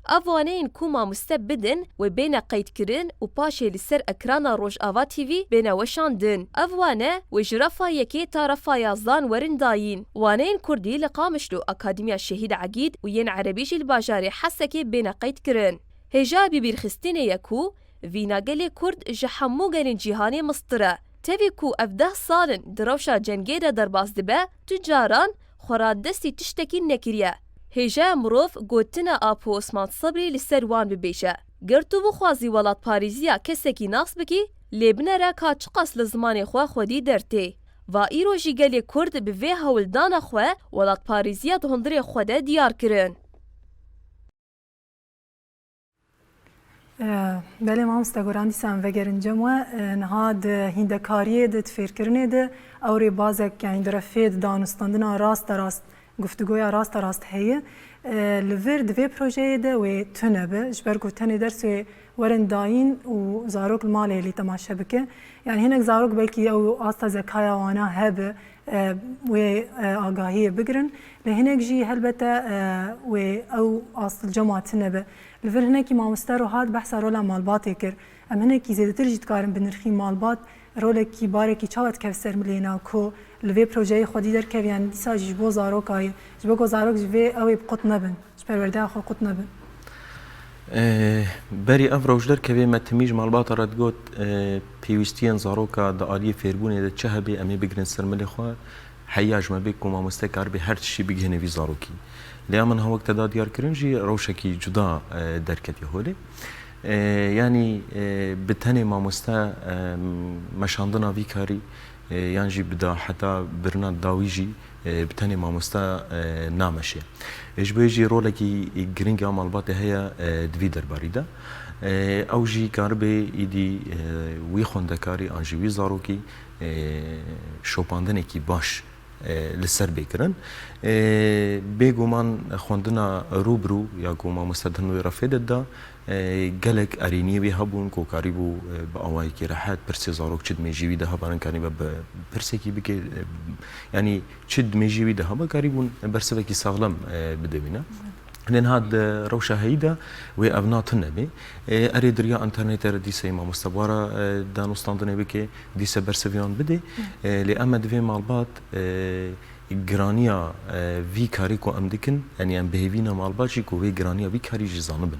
Ev waneyên ku mamoste bidin wê bêne qeydkirin û paşê li ser ekrana Rojava T V bêne weşandin. Ev wane wê ji refa yekê ta refa yazdan werin dayîn. Waneyên kurdî li Qamişlo Akademiya Şehîd Egîd û yên erebî jî li bajarê Hesekê bêne qeydkirin. Hêja bibîrxistinê ye ku vîna gelê kurd ji hemû gelên cîhanê mistir e. Tevî ku ev deh sal in di rewşa cengê de derbas dibe, tu caran xwe radestî tiştekî nekiriye. Hêja ye mirov gotina Apo Osman Sebrî li ser wan bibêje. Ger tu bixwazî welatparêziya kesekî nas bikî, lê binere ka çiqas li zimanê xwe xwedî dertê. Va îro jî gelê Kurd bi vê hewldana xwe welatparêziya di hundirê xwe de diyar kirin. Belê mamoste Goran, dîsa em vegerin cem we. Niha di hîndekariyê de, di fêrkirinê de ew rêbazek, yanî di refê de danûstandina rasterast, guftûgoya rasterast heye. Li vir di vê projeyê de wê tune be, ji ber ku tenê dersê werin dayîn û zarok li malê lê temaşe bike. Yanî hinek zarok belkî ew asta zekaya wana hebe, e, wê, e, agahiyê bigirin. Lê hinek jî helbete, e, wê ew astil cema tune be. Li vir hinekî mamoste ro hat behsa rola malbatê kir. Em hinekî zêdetir jî dikarin bi nirxî malbat rolekî, barekî çawa dikeve ser milê na ku li vê projeyê xwedî derkeve, yanî dîsa jî ji bo zaroka ye. Ji bo ku zarok ji vê ew ê bi qut nebin. Ji perwerdeya xwe qut nebin. E, berî ev rewş derkevê me timî ji malbata re digot, e, pêwîstiyên zaroka di aliyê fêrbûnê de çi hebe em ê bigirin ser milê xwe, heya ji me bê ku mamoste karibe her tiştî bigihîne vî zarokî. Lê ya min ha wek te da diyar kirin jî rewşekî cuda, e, derketiye holê. E, yanî, e, bi tenê mamoste, e, meşandina vî karî, e, yan jî bi da heta birina dawî jî, e, bi tenê mamoste, e, nameşe. E, ji bo yê jî rolekî giring ya malbatê heye, e, di vî derbarî de. E, ew jî karibe îdî, e, wî xwendekarî an jî wî zarokî, e, şopandinekî baş, e, li ser bê kirin. E, bêguman xwendina rû bi rû ya ku mamoste di hin wê refê de da, e, gelek erêniyê wî hebûn ku karîbû, e, bi awayekî rehet pirsê zarok çi dimêjî wî de hebe, rin kanibe bi pirsekî bike, e, yanî çi dimêjî wî de hebe karîbûn bersivekî saxlem, e, bide wî ne. Lê niha di rewşa heyî de wê ev na tune bê. E, erê di riya înternetê re dîse mamoste bi wa re, e, danûstandinê bike, dîse bersivê wan bide. E, lê em ê di vê malbat, e, giraniya, e, vî karî ku em dikin, yanî em bi hêvî ne malbat jî ku vê giraniya vî karî jî zanibin.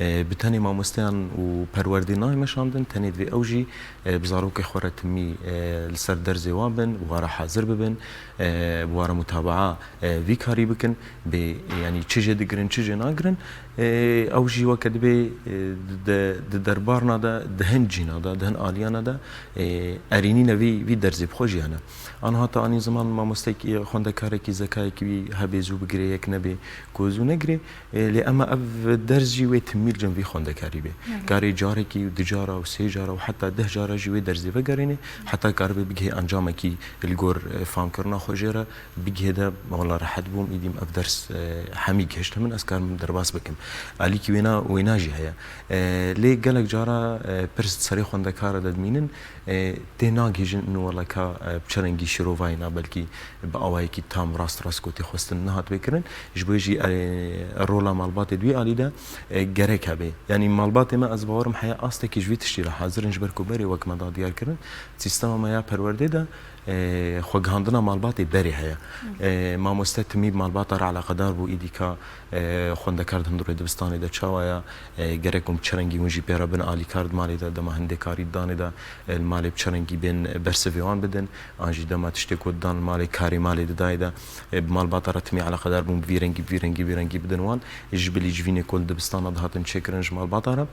E, bi tenê mamosteyan û perwerdê nayê meşandin, tenê divê ew jî, e, bi zarokê xwe re timî, e, li ser derzê wan bin, bi wa re hazir bibin, e, bi wa re mutabaa, e, vî karî bikin, bê, yanî çi jê digirin, çi jê nagirin, e, ew jî weke dibê, e, di, di derbarna de, di hin cîna de, di hin aliyana de, e, erênîne vî, vî derzê bi xwe jî hene. An hata anî ziman mamostekî, xwendekarekî, zekayekî wî hebê zû bigirê, yek nebê ku zû negirê, e, lê ema ev derz jî wê timî li cem vî xwendekarî bê. Evet. Karê carekî û du cara û sê cara û heta deh cara jî wê derzê vegerêne, heta karibe bigihê encamekî li gor, e, famkirina xwe jê re, bigihê de, wela rehet bûm, îdî min ev ders, e, hemî gihişte min, ez karim derbas bikim. Alîkî wêna, wêna jî heye. E, lê gelek cara, e, pirs di serê xwendekara de dimînin, e, tê nagihîjin û wela ka, e, bi çi rengî şîrovayî na, belkî bi awayekî tam rast rast ku tê xwestin nehat vê kirin. Ji bo yê jî, e, rola malbatê di wî alî de, e, gerek hebe. Yanî malbatê me, ez bawer im heye astekî ji vî tiştî re hazir in, ji ber ku berê wek me da diyar kirin, sîstema me ya perwerdê de, e, xwegihandina malbatê berê heye. E, mamoste timî bi malbata re eleqedar bû, îdî ka, e, xwendekar di hundirê dibistanê de çawa ye, e, gerek hûn bi çi rengî hûn jî pê re bin alîkar di malê de, dema hindê karî di danê de, e, li malê bi çi rengî bên bersivê wan bidin, an jî dema tiştê ku didan li malê karê malê didayê de, e, bi malbata re timî eleqedar bûn bi vî rengî, bi vî rengî, vî rengî bidin wan, ji bilî civînê ku li dibistana dihatin çêkirin ji malbata re.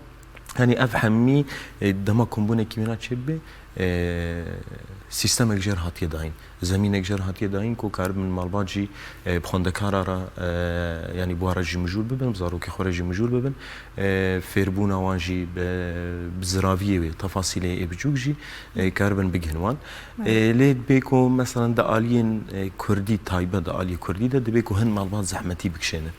Yanî ev hemî, e, dema kombûnekî wêna çêbibe, e, sîstemek jê re hatiye dayîn. Zemînek jê re hatiye dayîn ku karibin malbat jî, e, bi xwendekara re, e, yanî bi wan re jî mijûl bibin, bi zarokê xwe re jî mijûl bibin. E, fêrbûna wan jî bi, bi ziraviyê wê, tefasîlê ê biçûk jî, e, karibin bigihin wan. E, lê dibê ku, meselen, di aliyên, e, kurdî, taybet di aliyê kurdî de, dibê ku hin malbat zehmetî bikişênin.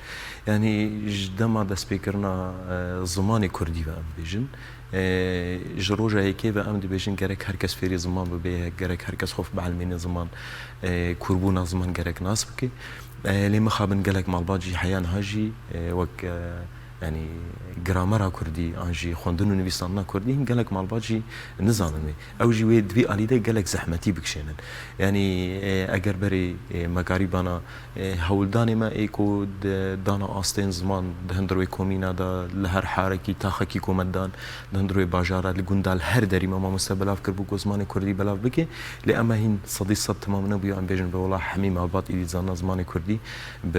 Yanî ji dema destpêkirina, e, zimanê kurdî ve em bêjin, e, ji roja yekê ve em dibêjin gerek her kes fêrî ziman bibe, gerek her kes xwe bielmêne ziman, e, kûrbûna ziman gerek nas bike. E, lê mixabin gelek malbat jî heya niha jî, e, wek, e, Yanî gramera kurdî an jî xwendin û nivîsandina kurdî hîn gelek malbat jî nizanin wê. Ew jî wê di vî alî de gelek zehmetî bikişênin. Yanî, e, eger berê, e, me karîbana, e, hewldanê me ê ku di dana astên ziman di hundir wê komîna de, li her harekî taxekî ku me dan, di hundir wê bajara, li gunda, li her derî me mamoste belav kiribû ku zimanê kurdî belav bike. Lê ema hîn sedî sed temam nebûye, em bêjin bi wela hemî malbat êdî dizanina zimanê kurdî bi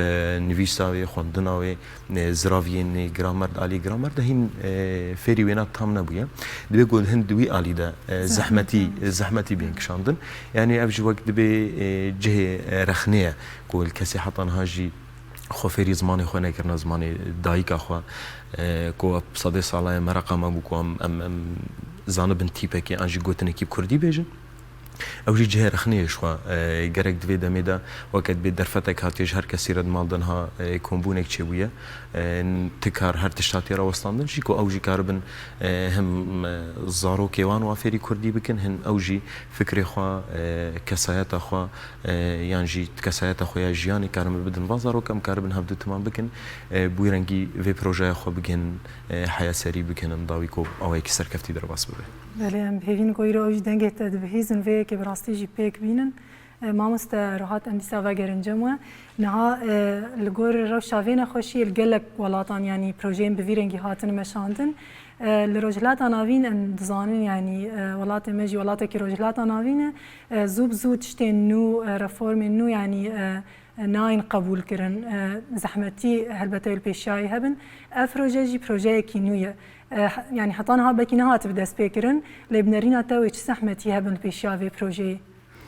nivîsa wê, xwendina wê, e, ziraviyên nê, gramer, di alî gramer de hîn, e, fêrî wêna tam nebûye. Dibê ku hin di wî alî de, e, zehmetî, zehmetî bên kişandin. Yanî ev jî wek dibê, e, cihê, e, rexnê ye ku li kesê heta niha jî xwe fêrî zimanê xwe nekirine, zimanê dayika xwe, e, ku sedê sala ye mereqa me bû ku em, em, em zanibin tîpekê an jî gotinekî bi kurdî bêjin. Ew jî cihê rexnê ye ji xwe. E, gerek di vê demê de weke dibê derfetek hatiye ji her kesî re di mal de niha, e, kombûnek çêbûye. E, ti kar her tişt hatiye rawestandin jî ku ew jî karibin, e, him, e, zarokê wan wa fêrî kurdî bikin, hin ew jî fikrê xwe, e, kesayeta xwe, e, yan jî kesayeta xwe ya jiyanê karibin bidin van zarokan, em karibin hevdû timam bikin, e, bi wî rengî vê projeya xwe bigihînin, e, heya serî bigihînin dawî ku awayekî serkeftî derbas bibe. Belê, em bi hêvî ne ku îro ew jî dengê te dibihîzin, vê yekê bi rastî jî pêk bînin. E, mamoste Ruhat, em dîsa vegerin cem we. Niha, e, li gor rewşa vê nexweşiyê li gelek welatan, yanî projeyên bi vî rengî hatin meşandin. E, li Rojhilata Navîn em dizanin, yanî, e, welatê me jî welatekî Rojhilata Navîn e. E, zû bi zû tiştên nû, e, reformên nû, yanî, e, nayên qebûlkirin. E, zehmetî helbet ew li pêşiyayê hebin. Ev proje jî projeyekî nû ye. E, he-, yanî heta niha belkî nehatibe destpêkirin, lê bi nerîna te wê çi zehmetî hebin li pêşiya vê projeyê?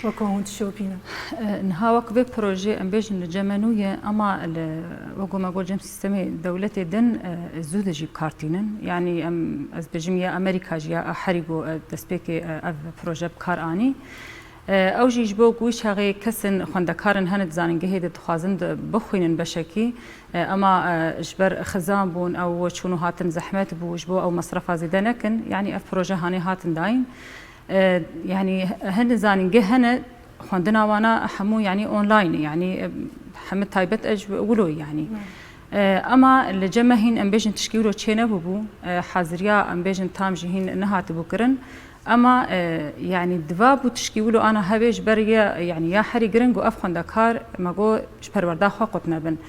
Wek ku hûn dişopînin. E, niha wek vê projê em bêjin li cem me nû ye, ema li, wek ku me got, cem sîstemê dewletê din, e, zû de jî bi kar tînin. Yanî em, ez bêjim ya Amerîka jî ya herî ku, e, destpêkê, e, ev proje bi kar anî. E, ew jî ji bo ku wî çaxê kesên xwendekarin hene di zanîngehê de dixwazin di-, bixwînin beşekî, e, ema, e, ji ber xizan bûn, ew çûn û hatin zehmet bû, ji bo ew mesrefa zêde nekin, yanî ev proje hanê hatin dayîn. E, yanî hin zanîngeh hene, xwendina wana hemû yanî online, yanî, e, hemû taybet e ji wilo yanî. E, ema li cem me hîn em bêjin tişkî wilo çê nebûbû, e, haziriya em bêjin tam jî hîn nehatibû kirin. Ema, e, yanî diva bû tişkî wilo ana hevê ji ber ye, yanî ya herî giring û ev xwendekar me got ji perwerda xwe qut nebin.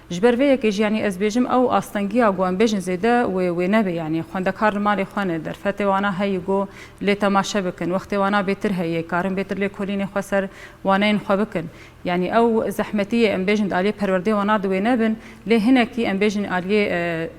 Ji ber vê yekê jî, yanî ez bêjim, ew astengiya ku em bêjin zêde wê, wê nebe, yanî xwendekar li malê xwe ne, derfetê wana heyî ku lê temaşe bikin, wextê wana bêtir heye, karin bêtir lêkolînê xwe ser waneyên xwe bikin. Yanî ew zehmetiyê em bêjin di aliyê perwerdê wana di wê nebin, lê hinekî em bêjin aliyê, e,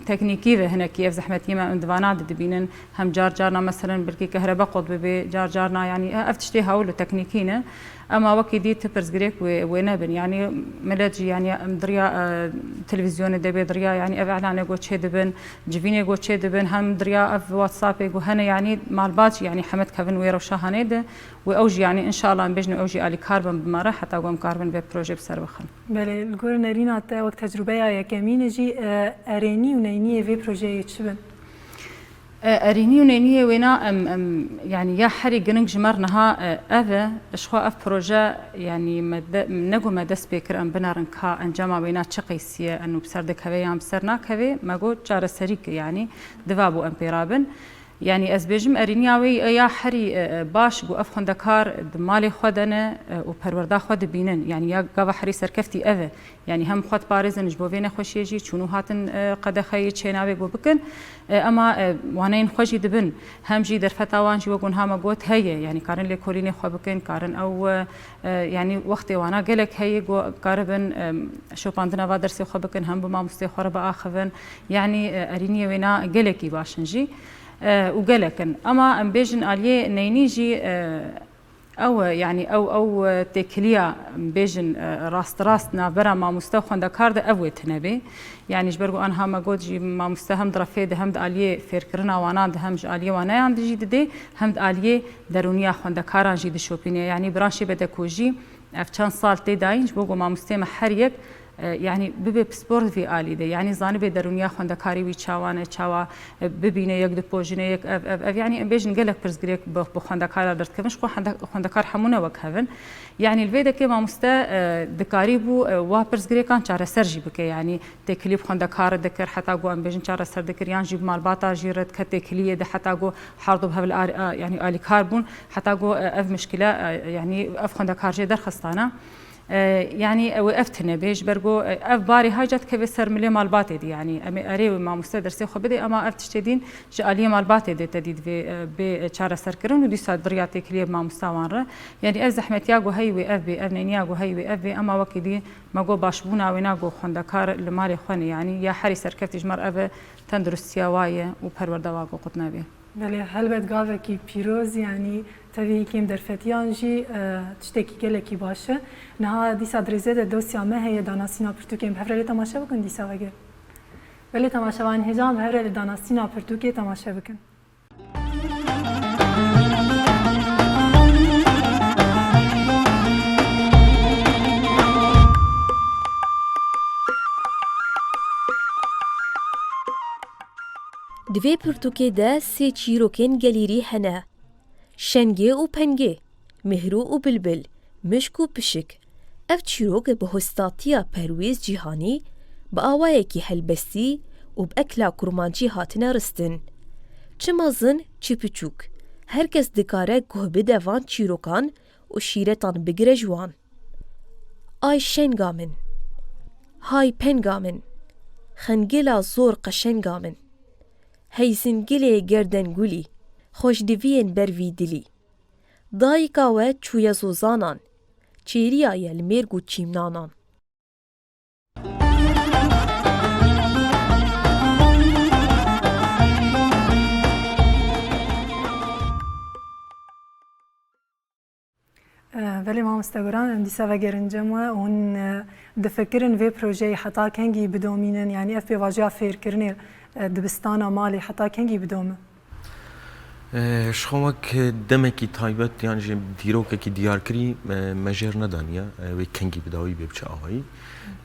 teknîkî ve hinekî ev zehmetiyê me em di vana de dibînin. Hem car carna meselen belkî kehrebe qut bibe, car carna yanî, e, ev tiştê hewil û teknîkî ne. Ema wekî dî ti pirsgirêk wê, wê nebin. Yanî milet jî yanî em diriya, e, televîzyonê de bê diriya yanî ev îlanê ku çê dibin, civînê ku çê dibin, hem diriya ev WhatsAppê ku hene yanî malbat jî yanî heme dikevin wê rewşa hanê de. Wê ew jî yanî înşallah em bêjin ew jî alîkar bin bi me re heta ku em karibin vê projê bi ser bixin. Belê, li gor nerîna te wek tecrûbeya yekemîn e jî, e, erênî û neyniyê vê projeyê çi bin? E, erînî û nêniyê wêna em, em, yanî ya herî giring ji me re niha, e, ev e. Ji xwe ev proje, yanî me de, ne ku me dest pê kir em binerin ka encama wêna çi qeysî ye, eno bi ser dikeve yan bi ser nakeve, me got çareserî kir, yanî diva bû em pê rabin. Yanî ez bêjim erîniya wê ya herî, e, e, baş ku ev xwendekar di malê xwe de ne, e, û perwerda xwe dibînin. Yanî ya gava herî serkeftî ev e. Yanî hem xwe diparêzin ji bo vê nexweşiyê jî, çûn û hatin, e, qedexeyê çênavê ku bikin. E, ema, e, waneyên xwe jî dibin. Hem jî derfeta wan jî wek wan hama got heye. Yanî karin lêkolînê xwe bikin, karin ew, e, e, yanî wextê wana gelek heye ku karibin, e, şopandina va dersê xwe bikin, hem bi mamostê xwe re biaxivin. Yanî, e, erîniyê wêna gelekî baş in jî, e, û gelek in. Ema em bêjin aliyê neynî jî, e, Ew e, yanî ew, ew, e, têkiliya, em bêjin, e, rasterast navbera mamoste û xwendekar de ev wê tune bê. Yanî ji ber ku anha me got jî mamoste hem di refê de hem di aliyê fêrkirina wanan de hem ji aliyê waneyan de jî didê, hem di aliyê derûniya xwendekaran jî dişopîne. Yanî branşê bedekojî ev çend sal tê dayîn ji bo ku mamosteyê me her yek E, yanî bibe pispor vî alî de, yanî zanibe derûniya xwendekarê wî çawan e, çawa, e, bibîne yek dipojine yek ev, ev, ev. Yanî em bêjin gelek pirsgirêk bi, bi xwendekara derdikevin, ji xwe xwende-, xwendekar hemû ne wek hev in. Yanî li vê dekê mamoste, e, dikarîbû, e, wa pirsgirêkan çareser jî bike. Yanî têkilî bi xwendekar re dikir, heta ku em bêjin çareser dikir, yan jî bi malbata jî re diket têkiliyê de, heta ku herdu bi hev li ar-, a-, yanî alîkar bûn, heta ku, e, ev mişkile, e, yanî ev xwendekar jê derxistana. E, yanî ew ev tune bê, ji ber ku, e, ev barê hay ca dikeve ser milê malbatê dî, yanî em ê erê wê mamoste dersê xwe bidê, ema ev tiştê dîn ji aliyê malbatê dê te dî divê, e, bê, e, çareserkirin û dîsa di riya têkiliyê bi mamosta wan re. Yanî ev zehmetiya ku heyî wê ev bê, ev neyniya ku heyî wê ev bê, ema wekî dî me got başbûna wê na ku xwendekar li malê xwe ne, yanî ya herî serkeftî ji me re ev e, tenduristiya wa ye û perwerda wa ku qut nebe. Belê, helbet gavekî pîroz, yanî tevî kêm derfetiyan jî, e, tiştekî gelekî baş e. Niha dîsa di rêzê de dosya me heye, danasîna pirtûkên, bi hev re lê temaşe bikin dîsa vegerin. Belê temaşevanên hêja, bi hev re li danasîna pirtûkê temaşe bikin. Di vê pirtûkê de sê çîrokên gelîrî hene. Şengê û pengê, mihrû û bilbil, mişk û pişik. Ev çîrok bi hostatiya Perwêz Cîhanî bi awayekî helbestî û bi ekla kurmancî hatine ristin. Çi mezin, çi piçûk, her kes dikare guh bide van çîrokan û şîretan bigire ji wan. Ay şenga min, hay penga min, xengila zor qeşenga min. Hey zingilê gerdengulî, xweşdiviyên ber vî dilî. Dayika we çûye zozanan, çêriya ye li mêrg û çîmnanan. Belê mamoste Guran, em dîsa vegerin cem we û hûn, e, difikirin vê projeyê heta kengî bidomînin, yanî ev pêvajoya fêrkirinê, e, dibistana malê heta kengî bidome? E, ji xwe wek demekî taybet yan jî dîrokekî diyarkirî, e, me jêr nedaniye, e, wê kengî bi dawî bê bi çi awayî.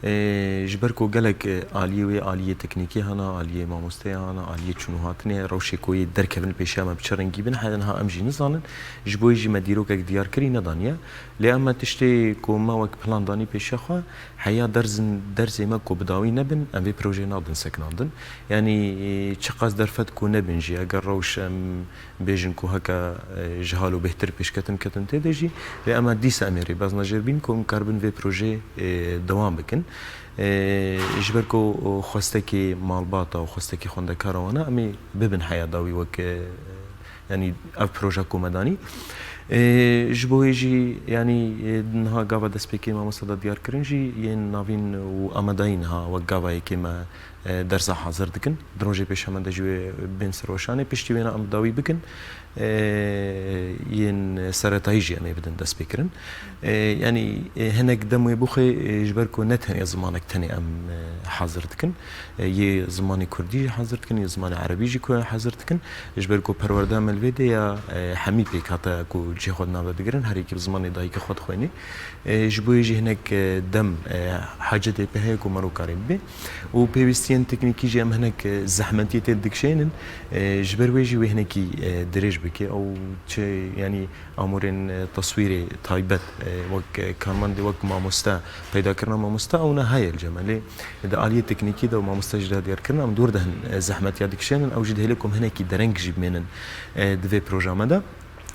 E, ji ber ku gelek, e, aliyê wê, aliyê teknîkê hene, aliyê mamosteyê hene, aliyê çûn û hatinê, rewşê ku yê derkevin pêşiya me bi çi rengî bin, heta niha em jî nizanin. Ji bo yê jî me dîrokek diyarkirî nedaniye. Lê em me tiştê ku me wek plan danî pêşiya xwe, heya derzin, derzê me ku bi dawî nebin, em vê projeyê nadin sekinandin. Yanî, e, çiqas derfet ku nebin jî, eger rewş em bêjin ku heke, e, ji hal û bêhtir pêşketin ketin tê de jî, lê em dîsa em ê rêbaz nejêr bîn ku em karibin vê projeyê, e, dewam bikin. E, ji ber ku xwestekê malbata û xwestekê xwendekara wan e, em ê bibin heya dawî wek, e, yanî ev proje ku me danî. E, ji bo wê jî, yanî, e, niha gava destpêkê mamoste da diyar kirin jî yên navîn û amadayî niha wek gava yekê me, e, dersa hazir dikin. Di rojê pêşiya me de jî wê bên serweşanê, piştî wêna em bi dawî bikin, e, yên seretayî jî em ê bidin destpêkirin. E, yanî, e, hinek dem wê bixwe, e, ji ber ku ne tenê zimanek tenê em, e, hazir dikin. E, yê zimanê kurdî jî hazir dikin, yê zimanê erebî jî ku hazir dikin. Ji ber ku perwerda me li vê de ya, e, hemî pêk hate ku cihê xwe di nav de digirin, her yekî bi zimanê dayikê xwe dixwênê. E, ji bo yê jî hinek, e, dem, e, hacetê pê heye ku mero karê bibe. Û pêwîstiyên teknîkî jî em hinek, e, zehmetiyê tê dikişênin. E, ji ber wê jî wê hinekî, e, dirêj bike. Ew çi, yanî amûrên, e, teswîrê taybet, e, wek, e, karmendê, wek mamoste, peydakirina mamoste, ew ne heye li cem me. Lê di aliyê teknîkî de û mamoste jî de diyarkirin, em dûr de hin, e, zehmetiya dikişênin. Ew jî dihêle ku em hinekî dereng jî bimênin, e, di vê proja me de.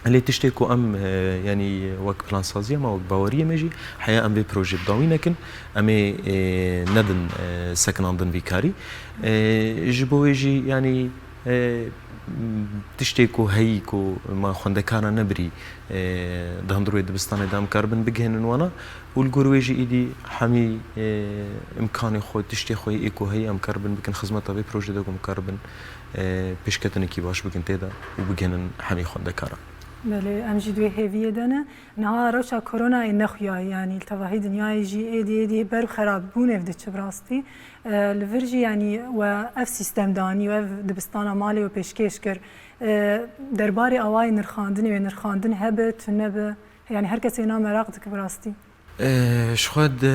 Lê tiştê ku em, e, yanî wek plansaziya me, wek baweriyê me jî, heya em vê projê bi dawî nekin, em ê, e, nedin, e, sekinandin vî karî. E, ji bo wê jî, yanî, e, tiştê ku heyî ku me xwendekara nebirî, e, di hundir wê dibistanê de em karibin bigihênin wana û li gor wê jî êdî hemî, e, imkanê xwe, tiştê xwe yê ku heyî em karibin bikin xizmeta vê projê de ku em karibin, e, pêşketinekî baş bikin tê de û bigihînin hemî xwendekaran. Belê, em jî di wê hêviyê de ne. Niha rewşa koronayê nexuyayî, yanî li tevahî dinyayê jî êdî êdî ber bi xerabîbûnê ve diçe bi rastî. E, li vir jî, yanî we ev sîstem danî û ev dibistana malê we pêşkêş kir. E, derbarê awayê nirxandinê wê nirxandin hebe, tune be? Yanî her kes wêna meraq dike bi rastî. E, ji xwe di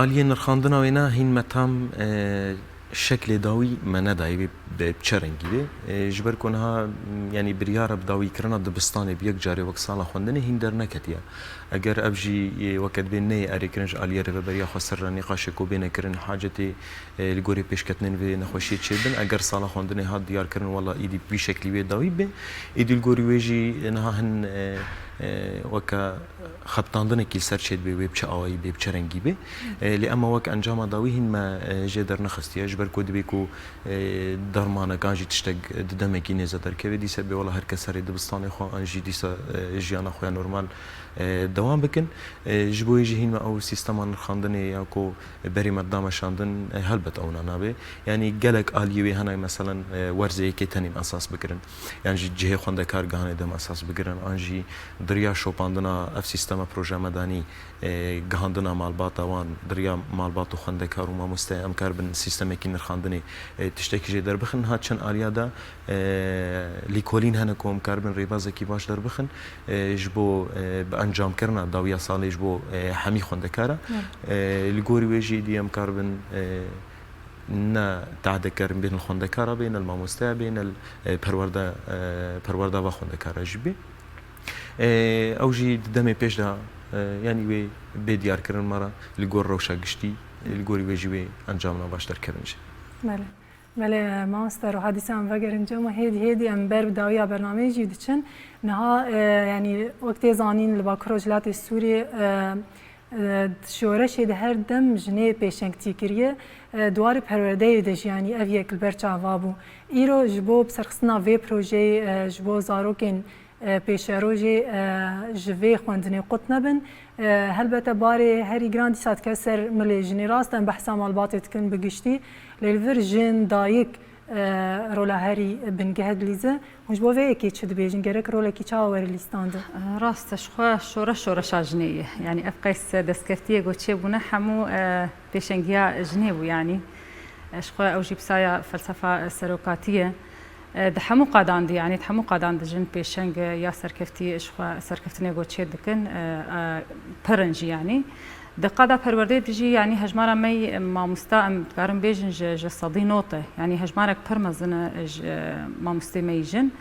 aliyê nirxandina wê ne hîn me tam, e, şeklê dawî me nedayê wê bi çi rengî bê. E, ji ber ku niha, m, yanî biryara bi dawîkirina dibistanê bi yek carê wek sala xwendinê hîn derneketiye. Eger ev jî, e, weke dibê neyê erêkirin ji aliyê rêveberiya xweser re nîqaşê ku bêne kirin hacetê, e, li gorî pêşketinên vê nexweşiyê çêbin, eger sala xwendinê hat diyarkirin wela îdî bi vî şeklî wê dawî bê, îdî li gorî wê jî niha hin, e, e, weke xebitandinekî li ser çêdibê wê bi çi awayî bê, bi çi rengî bê. E, lê ema wek encama dawî hîn me, e, jê dernexistiye, ji ber ku dibê ku, e, dermanek an jî tiştek di demekî nêze derkeve, dîse bê wela her kes serê dibistanê xwe an jî dîsa, e, jiyana xwe ya normal, e, dewam bikin. E, ji bo wê jî hîn me ew sîstema nirxandinê ya ku berê me dida meşandin, e, helbet ewna nabe. Yanî gelek aliyê wê hene, meselen, e, werzê yekê tenê em esas bigirin. Yan jî cihê xwendekar gihanê dem esas bigirin. An jî di riya şopandina ev sîstema projeya medanî, e, gihandina malbata wan, di riya malbat û xwendekar û mamoste em karibin sîstemekî nirxandinê, e, tiştekî jê derbixin. Niha çend aliya de, e, lîkolîn hene ku em karibin rêbazekî baş derbixin, e, ji bo, e, bi encamkirina dawiya salê ji bo, e, hemî xwendekara. Evet. E, li gorî wê jî dî em karibin, e, ne tadeker bên li xwendekara bê, ne li mamosteya bê, ne li, e, perwerde, e, perwerda va xwendekara jî bê. E, ew jî di demê pêş de, e, yanî wê bê diyarkirin me re li gor rewşa giştî, e, li gorî wê jî wê encamina baş derkevin jî. Belê. Belê, mamoste Roha, dîsa em vegerin cem û hêdî hêdî em ber bi dawiya bernameyê jî diçin. Niha, e, yanî wek tê zanîn li Bakur Rojhilatê Sûriyê, e, e, şoreşê de her dem jinê pêşengtî kiriye. E, di warê perwerdeyê de jî yanî ev yek li ber çava bû. Îro ji bo bi serxistina vê projeyê, e, ji bo zarokên e, pêşerojê, e, ji vê xwendinê qut nebin. E, helbete barê herî giran dîsa dike ser milê jinê. Rast em behsa malbatê dikin bi giştî. Lê li vir jin, dayik, e, rola herî bingeh dilîze. Hûn ji bo vê yekê çi dibêjin? Gerek rolekî çawa were lîstandin? E, rast e, ji xwe şoreş şoreşa jinê ye. Yanî ev qeys destkeftiyê ku çêbûne hemû, e, pêşengiya jinê bû yanî. E, ji xwe ew jî pisaya felsefa, e, serokatî ye. E, di hemû qadan de, yanî di hemû qadan de jin pêşeng, e, ya serkeftî, ji xwe serkeftinê ku çê dikin, e, e, pir in jî yanî. Di qada perwerdeyê de jî yanî hejmara me yî, e, mamosta em dikarin bêjin ji, ji sedî not e. Yanî hejmarek pir mezin e, ji, e, mamostê me yî jin.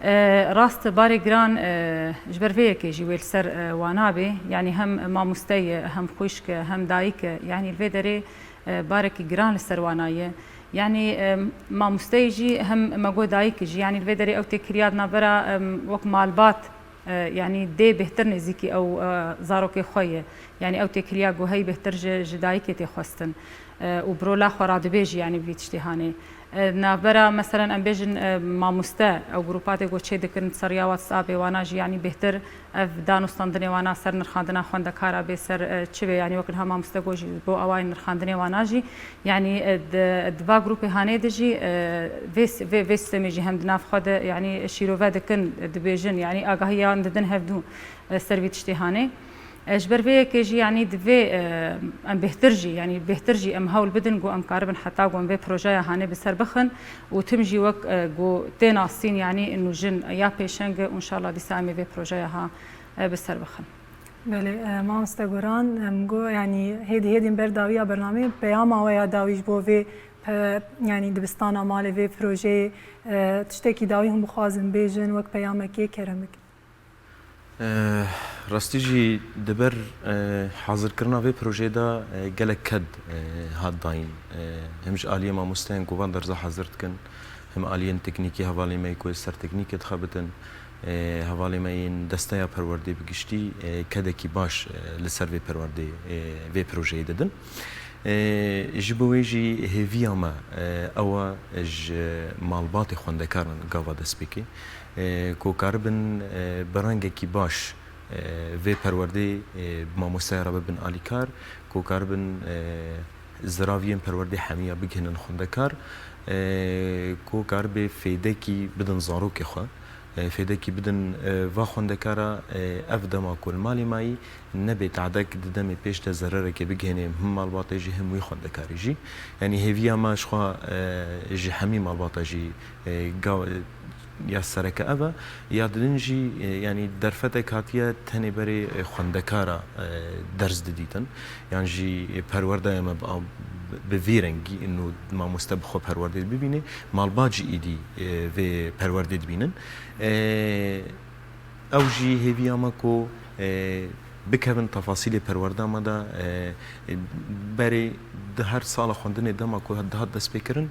E, rast e, barê giran, e, ji ber vê yekê jî wê li ser, e, wana bê. Yanî hem mamoste ye, hem xwişk e, hem dayik e. Yanî li vê derê, e, barekî giran li ser wana ye. Yanî, e, mamosteyê jî hem me got dayikê jî. Yanî li vê derê ew têkiliya di navbera, e, wek malbat, e, yanî dê bêhtir nêzîkî ew, e, zarokê xwe ye. Yanî ew têkiliya ku hey bêhtir ji, ji dayikê tê xwestin. E, û bi rola xwe radibê jî, yanî bi vî tiştê hanê. E, navbera, meselen, em bêjin, e, mamoste, ew grûpa tê ku çê dikin, di ser riya WhatsAppê wana jî, yanî bêhtir ev danûstandinê wana ser nirxandina xwendekara bê ser, e, çi bê, yanî wek niha mamoste got jî, bo awayên nirxandinê wana jî, yanî, e, di, di va grûpê hanê de jî, e, vê s-, vê, vê sîstemê jî hem di nav xwe de, yanî şîrove dikin, dibêjin, yanî agahiyan didin hevdû, e, ser vî tiştê hanê. E, ji ber vê yekê jî, yanî divê, e, em bêhtir jî, yanî bêhtir jî em hewl bidin ku em karibin heta ku em vê projeya hanê bi ser bixin û tim jî wek, e, ku tê nasîn, yanî nûjin ya pêşeng e û înşallah dîsa em ê vê projeya ha, e, bi ser bixin. Belê, e, mamoste Goran, em got, yanî hêdî hêdî em ber dawiya bernameyê, peyama we ya dawî ji bo vê pe-, yanî dibistana malê vê projeyê, e, tiştekî dawî hûn bixwazin bêjin wek peyamekê kerem bikin. Eh, rastî jî di ber, eh, hazirkirina vê projeyê de, eh, gelek ked, eh, hat dayîn. Eh, hem ji aliyê mamosteyên ku van derza hazir dikin, hem aliyên teknîkî hevalên me yê ku ser teknîkê dixebitin, eh, hevalê me yên desteya perwerdê bi giştî, eh, kedekî baş, eh, li ser vê perwerdê, eh, vê projeyê didin. E, ji bo wê jî hêviya me, e, ew e ji malbatê xwendekaran gava destpêkê, e, ku karibin, e, bi rengekî baş, e, vê perwerdê, e, bi mamosteya re bibin alîkar, ku karibin, e, ziraviyên perwerdê hemiya bigihînin xwendekar, e, ku karibê fêdekî bidin zarokê xwe. E, fêdekî bidin, e, va xwendekara, e, ev dema ku li malê mayî nebê tadek di demê pêş de zerereke bigihênê him malbatê jî him wî xwendekarê jî. Yanî hêviya me ji xwe, e, ji hemî malbata jî, e, ga-, Ya sereke ev e, ya didin jî, e, yanî derfetek hatiye tenê berê, e, xwendekara, e, ders didîtin. Yan jî, e, perwerdeya me bi, bi vî rengî û mamoste bi xwe perwerdê bibîne, malbat jî êdî, e, vê perwerdê dibînin. E, ew jî hêviya me ku, e, bikevin tefasîlê perwerda me de, e, e, berê di her sala xwendinê dema ku dihat destpêkirin,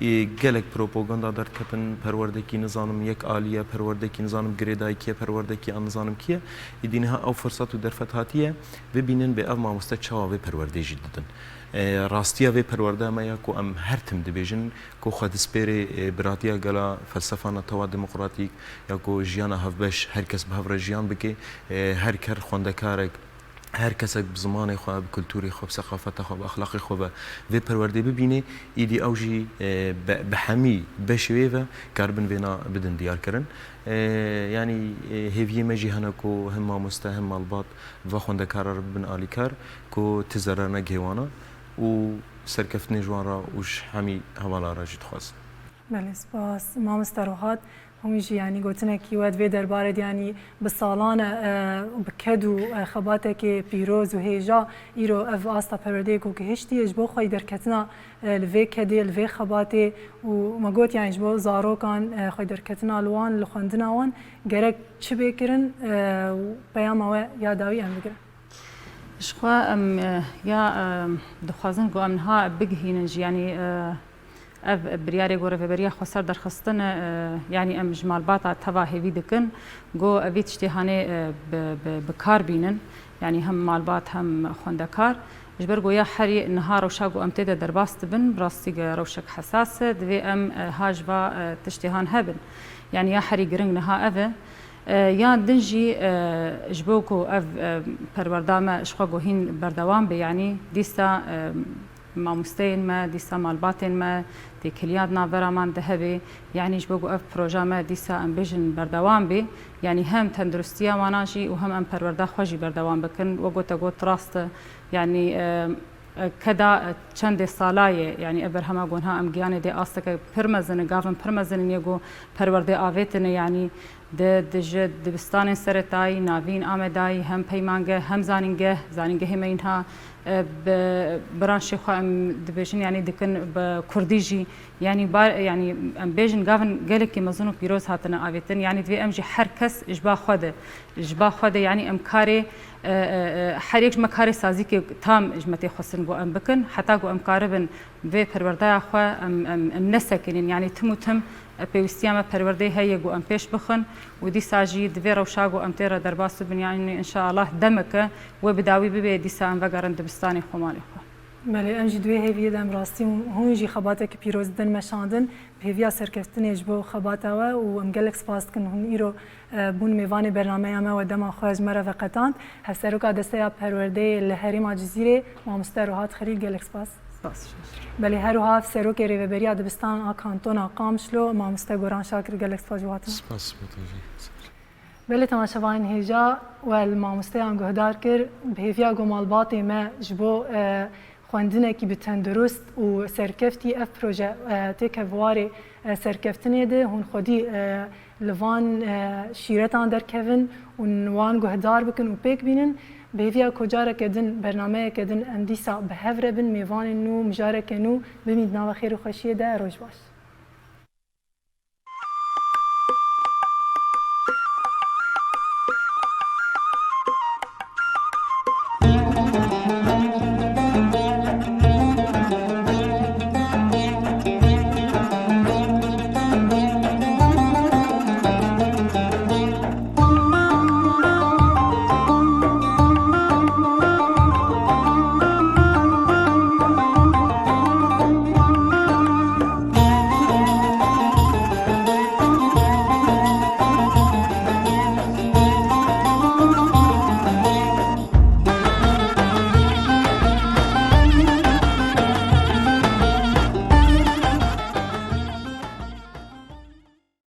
e, gelek propaganda derdiketin, perwerdekî nizanim yek alî ye, perwerdekî nizanim girêdayîkî ye, perwerdekî an nizanim kî ye. Êdî niha ew firsat û derfet hatiye, bibînin bê ev mamoste çawa vê perwerdê jî didin. E, rastiya vê perwerdeya me ya ku em her tim dibêjin ku xwe dispêrê, e, biratiya gela, felsefa netewa demokratîk, ya ku jiyana hevbeş, her kes bi hev re jiyan bike, e, her ker xwendekarek, her kesek bi zimanê xwe, bi kulturê xwe, bi seqafeta xwe, bi exlaqê xwe ve vê perwerdê bibîne, îdî ew jî, e, be-, bi hemî beşê wê ve karibin vêna bidin diyar kirin. E, yanî, e, hêviyê me jî hene ku him mamoste, him malbat va xwendekara re bibin alîkar, ku ti zerar negihê wana û serkeftinê ji wan re û ji hemî hevala re jî dixwazin. Belê, spas. Mamoste Rohat, hûn jî, yanî, gotinekî we di vê derbarê de, yanî, bi salan e, e, bi ked û, e, xebatekê pîroz û hêja îro ev asta perwerdeyê ku gihiştiye ji bo xweyî derketina, e, li vê kedê, li vê xebatê û me got, yanî, ji bo zarokan, e, xweyî derketina li wan, li xwendina wan gerek çi bê kirin, e, û peyama we ya dawî em bigirin. Ji xwe em, e, ya, e, dixwazin ku em niha bigihînin jî, yanî, e, ev biryarê ku Rêveberiya Xweser derxistine, e, yanî em ji malbata teva hêvî dikin ku ev vî tiştê hanê, e, bi, bi, bi kar bînin. Yanî hem malbat hem xwendekar. Ji ber ku ya herî niha rewşa ku em tê de derbas dibin, bi rastî ge rewşek hesas e, divê em, e, ha ji va, e, tiştê han hebin. Yanî ya herî giring niha ev e. E, ya din jî, e, ji bo ku ev, e, perwerda me ji xwe ku hîn berdewam be, yanî dîsa, e, mamosteyên me, dîsa malbatên me, têkiliya di navbera man de hebe, yanî ji bo ku ev proja me dîsa em bêjin berdewam be, yanî hem tenduristiya wana jî û hem em perwerda xwe jî berdewam bikin. Wek ku te got rast e, yanî, e, e, keda, e, çendê sala ye, yanî ev berhema ku niha em giyanê dê asteke pir mezin e, gavin pir mezin in yê ku perwerdê avêtine, yanî di, di ji dibistanên seretayî, navîn, Amedayî, hem peymangeh, hem zanîngeh, zanîngehê me yî niha, e, bi branşê xwe em dibêjin, yanî dikin bi kurdî jî, yanî bar, yanî em bêjin gavin gelekî mezin û pîroz hatine avêtin, yanî divê em jî her kes ji ba xwe de, ji ba xwe de, yanî em karê, e, e, e, her yek ji me karê sazîkê tam ji me tê xwestin ku em bikin, heta ku em karibin vê perwerdaya xwe em, em, em nesekinîn, yanî tim û tim, e, pêwîstiya me perwerdeyê heye ku em pêş bixin û dîsa jî di vê rewşa ku em tê re derbas bibin, yanî înşaallah demeke wê bi dawî bibe, dîsa em vegerin dibistanê xwe, malê xwe. Belê, em jî di wê hêviyê de em rastî hûn jî xebatekî pîroz didin meşandin, bi hêviya serkeftinê ji bo xebata we û em gelek spas dikin hûn îro e, bûn mêvanê bernameya me we dema xwe ji me re veqetand. Hevseroka Desteya Perwerdeyê li Herêma Cizîrê, mamoste Rohat Xelîl, gelek spas. Spas. Belê, her wiha Serokê Rêveberiya Dibistanan a Kantona Qamişlo, mamoste Goran Şakir, gelek spas ji we hatin. Spas, spas. Belê, temaşevanên hêja, we li mamosteyan guhdar kir, bi hêviya ku malbatê me ji bo, e, xwendinekî bi tendurist û serkeftî ev proje, e, têke bi warê, e, serkeftinê de hûn xwedî, e, li van, e, şîretan derkevin û wan guhdar bikin û pêk bînin. Bi hêviya ku careke din, bernameyeke din em dîsa bi hev re bin, mêvanên nû, mijareke nû bimîn di nava xêr û xweşiyê de. Roj baş.